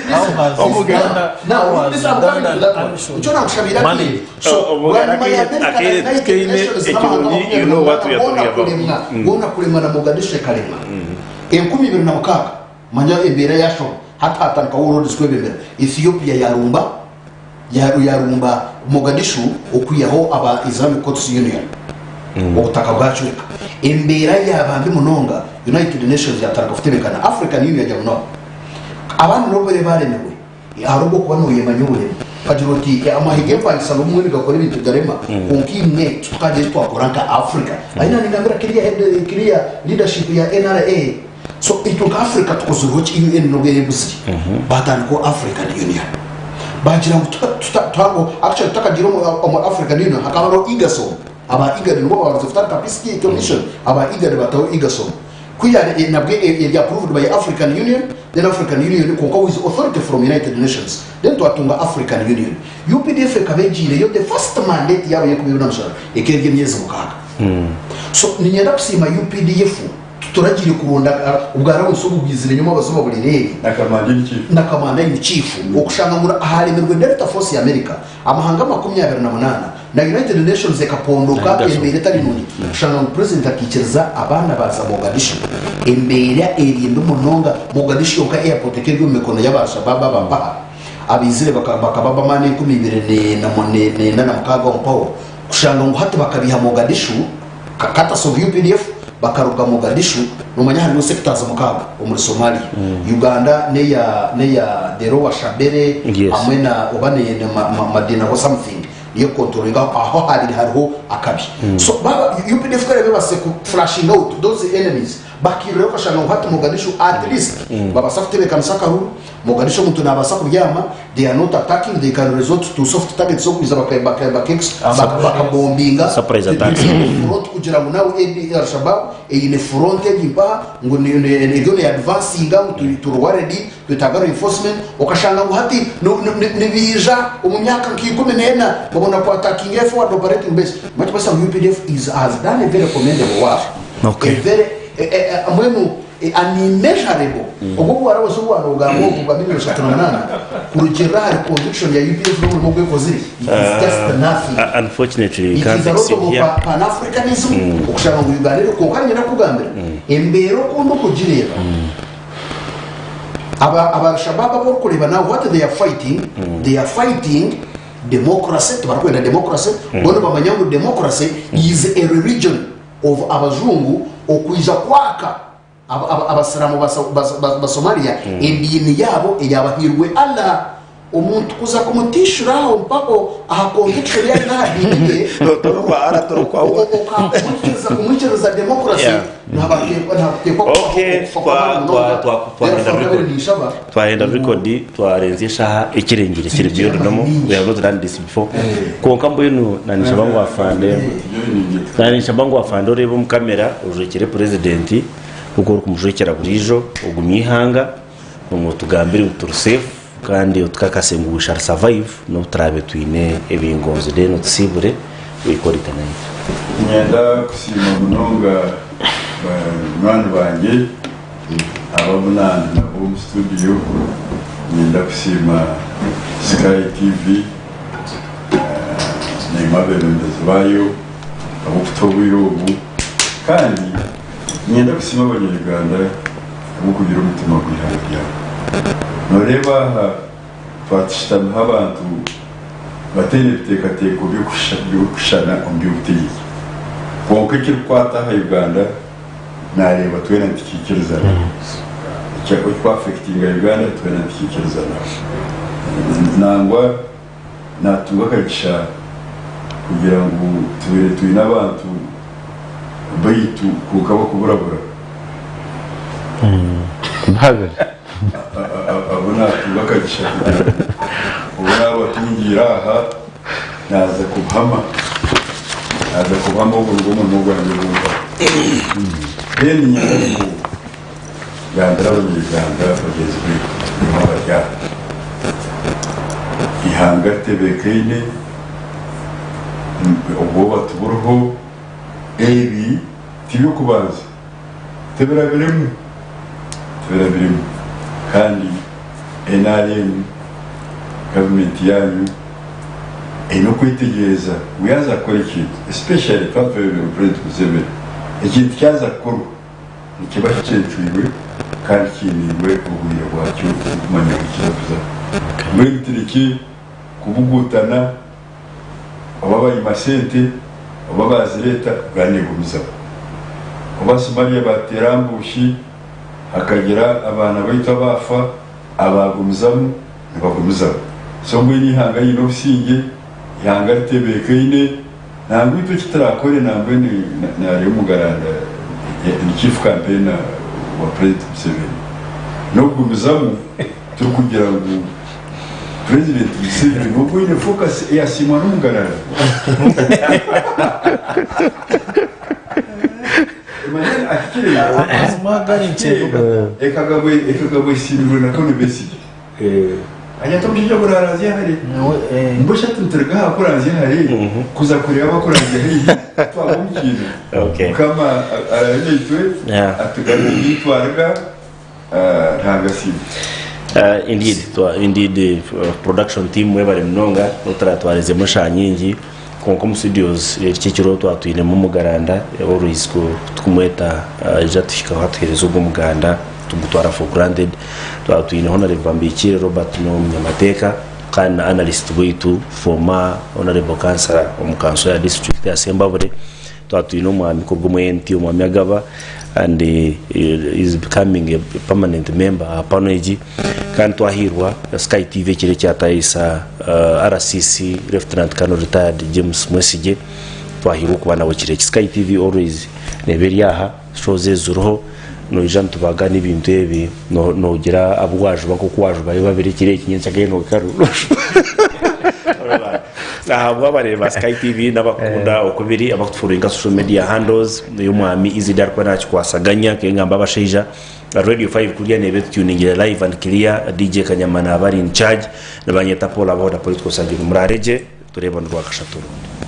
How has Now, Uganda, now, how has this I'm coming to Ugandan that one. army should Nikyo naakushabiire akaire. manage? So bwanyima ya America na United Nations n'amahanga 28 goona kuremwa, goona kuremwa na Mogadishu ekaremwa. 2006 manya embeera yaashoba hati haatandikaho warlords kwebembera Ethiopia yaarumba Yarumba Mogadishu okwihaho aba Islamic Courts Union obutaka bwacweka. Embeera yaaba mbi munonga, United Nations yatandika kutebekana, African Union yagira ngu no, abandi nobu bariba baremirwe, hariho obwokuba noyemanya oburema. Okagira oti amahe g'empangisano obumwe nigakora ebintu bikarema, kwonka imwe titukagira eki twakora nka Africa. Ahi nangambira clear leadership ya NRA, So itwe nka Africa tukozirweho ki UN nobwo eri ebuzire batandikaho African Union bagira ngu tuhango actually tutakagiire omu African Union hakaba hariho IGASOM aba IGAD nibo babandize kutandika Peace Commission aba IGAD bataho IGASOM. Ku ya nabwe eri approved by African Union, then African Union kwonka with authority from United Nations, then twatunga African Union. UPDF ekaba egiireyo the first mandate yaabo y'enkumi ibiri na mushanju ekaba eri emyezi mukaaga. So niinyenda kusiima UPDF tituragiire kuronda obwa allowance obu bwizire nyuma abazooba burireere na Commander in Chief okushanga ngu aharemirwe Delta Force ya America amahanga 28 na United Nations ekapondoka embeera etari nungi kushanga ngu President akaikiriza abaana baaza Mogadishu embeera eri mbi munonga Mogadishu yonka airport ekaba eri omu mikono y'aba Al-Shabaab aba mpaha abaizire bakaba b'amaani 2046 omu mpaho kushanga ngu hati bakabiiha Mogadishu Courtesy of UPDF bakaruga Mogadishu nomanya harimu sectors mukaaga omuri Somalia Uganda neya neya the lower Shabelle Yes. hamwe na oba ne, ne ma, ma, Madina or something niyo controlling aho aho habire hariho akabi so baba UPDF ku eraabe ebaasize ku flushing out those enemies bakiirirayo okashanga ngu hati Mogadishu at least babaasa kutebeekanisa akaruru Mogadishu omuntu nabaasa kubyama they are not attacking they can resort to soft targets okwiza baka baka baka baka bakabombinga Surprise attacks. front kugira ngu nawe AD Al-Shabaab eine front eri mpaha ngu ni- ni- eriyo ne advancinga ngu turi turi worried twetaaga reinforcement okashanga ngu hati no- no- ni- nibiija omu myaka nka ikumi n'ena babona ku attackinga forward operating base much basa ngu UPDF is has done a very commendable work Okay. a very eh, eh, eh, mbwenu An immeasurable Ogu obu warabose obu wanogamba ogu gwa 308 kurugirira ahari conviction ya UPF n'omurimo ogu ekozire it is just nothing. Unfortunately we It can't is a lot exceed of here. pan Africanism okushanga ngu Uganda eri kwonka niinyenda kukugambira embeera oku ndikugireeba aba aba Al-Shabaab abu orikureeba now what they are fighting they are fighting democracy tibarikwenda democracy bo nibamanya ngu democracy is a religion of abajungu okwija kwaka abasiramu ba Somalia ediini yaabo eyabahairwe Allah omuntu kuza kumutishura aho mpaho aha conviction ye aine aha diini ye okamwikiriza democracy nihateekwa kubaho okufa kw'amaani munonga therefore nabire ninshaba Twahenda record twarenzya eshaha ekirengire kiri beyond normal we have not done this before kwonka mbwenu nanishaba ngu afande nanishaba ngu afande oreebe omu kamera ojwekyere president nkoku orikumujwekyera buriijo ogumye eihanga ngu otugambire ngu turi safe kandi otukakase ngu we shall survive nobu turaabe twine ebingonzi then otusiibure we call it a night. Niinyenda kusiima munonga banywani bangye. Abamu nandi nabo omu studio niinyenda kusiima Sky TV naimwe abeebembezi baayo ahabw'okutuha obwire obu kandi niinyenda kusiima abanya-Uganda ahabw'okugira omutima gw'eihanga ryabo. Nooreeba aha twatushutamiho abantu bataine biteekateeko by'okushushana omu by'obutegyeki kwonka ekirikukwata aha Uganda Nareeba twena nitukiikirizana. Ekirikwafekitinga Uganda twena nitukiikirizana. Nangwa natunga akagisha kugira ngu tubaire twine abantu baitu kwonka bakuburabura. Abo natunga akagisha kugira ngu obu nabatungiire aha Naaza kubuhama, naaza kubuhama ogu nigwo murimo gwangye ogu nkora. Then niinyenda kugambira Abanya-Uganda bagyenzi baitu nimwe abari aha, eihanga ritebeekaine, obwoba tiburiho, ebi tiby'okubanza, tibirabiremu, tibirabiremu kandi nrm gavumenti yaanyu eine okwetegyereza ngu yaaza kukora ekintu especially twaba twebemeire Purezidenti Museveni, ekintu kyaza kukorwa nikiba kikyencwirwe kandi kiiniirwe obwire bwakyo burikumanya ngu nikiza kuzaho. Mbwenu turekye kubuguutana oba baima sente oba baazireeta Uganda egumizamu. Oba Somalia baateera ambushi hakagira abaana baitu abaafa, Abaagumizamu nibagumizamu. So mbwenu eihanga riine obusingye, eihanga ritebeekaine, nangwa itwe eki turaakore nambwenu naareeba Omugaranda ni chief campaigner wa President Museveni, n'okugumizamu turikugira ngu President Museveni ogwo oine focus eyasiimwa n'Omugaranda. ahikire Amazima agari ahikire ekagabwa ekagabwa esiimirwe na Colonel Besigye. Anyata omushaija guraranzya hare. Mbwenu shi ati nituruga aha kuranzya hare kuza kureeba abakuranzya haihi twagwa omu kiina. Mukama arabe naitwe atugarure ei twaruga. Ruhanga asiimwe. Indeed, indeed production team mwebare munonga oturatwarizemu eshaaha nyingi kwonka omu studios eki ekiro twatwinemu omugaranda always ku tukumweta aija atuhikaho atuhereza ogwo muganda tugutwara for granted. Twaba twine Honourable Bambikiire Robert n'omunyamateeka kandi na analyst waitu former Honourable Councillor omu kanso ya district ya Sembabule. Twaba twine omwami kuruga omu ANT omwami Agaba and is becoming a permanent member aha pano egi kandi twahiirwa Sky TV ekiro ekyatayisa RCC Lieutenant Colonel Retired James Mwesigye twahiirwa okuba nawe ekiro eki. Sky TV always neeba eri aha, shows ezi ziriho noija nitubaga n'ebintu ebi nogira abu wajuba nk'oku wajubayo babiri ekiro eki nyenkya kare nogaruka Ahabw'abareebi ba Sky TV n'abakukunda oku biri, abakutufollowinga social media handles, ey'omwami Izida arikuba nakikwasaganya nk'engamba abashaija. Radio 5 kuriya neeba etutuningire live and clear, DJ Kanyama naaba ari in charge, nibanyeta Paul Abaho the political surgeon. Muraare gye, tureebane orwakashatu orundi.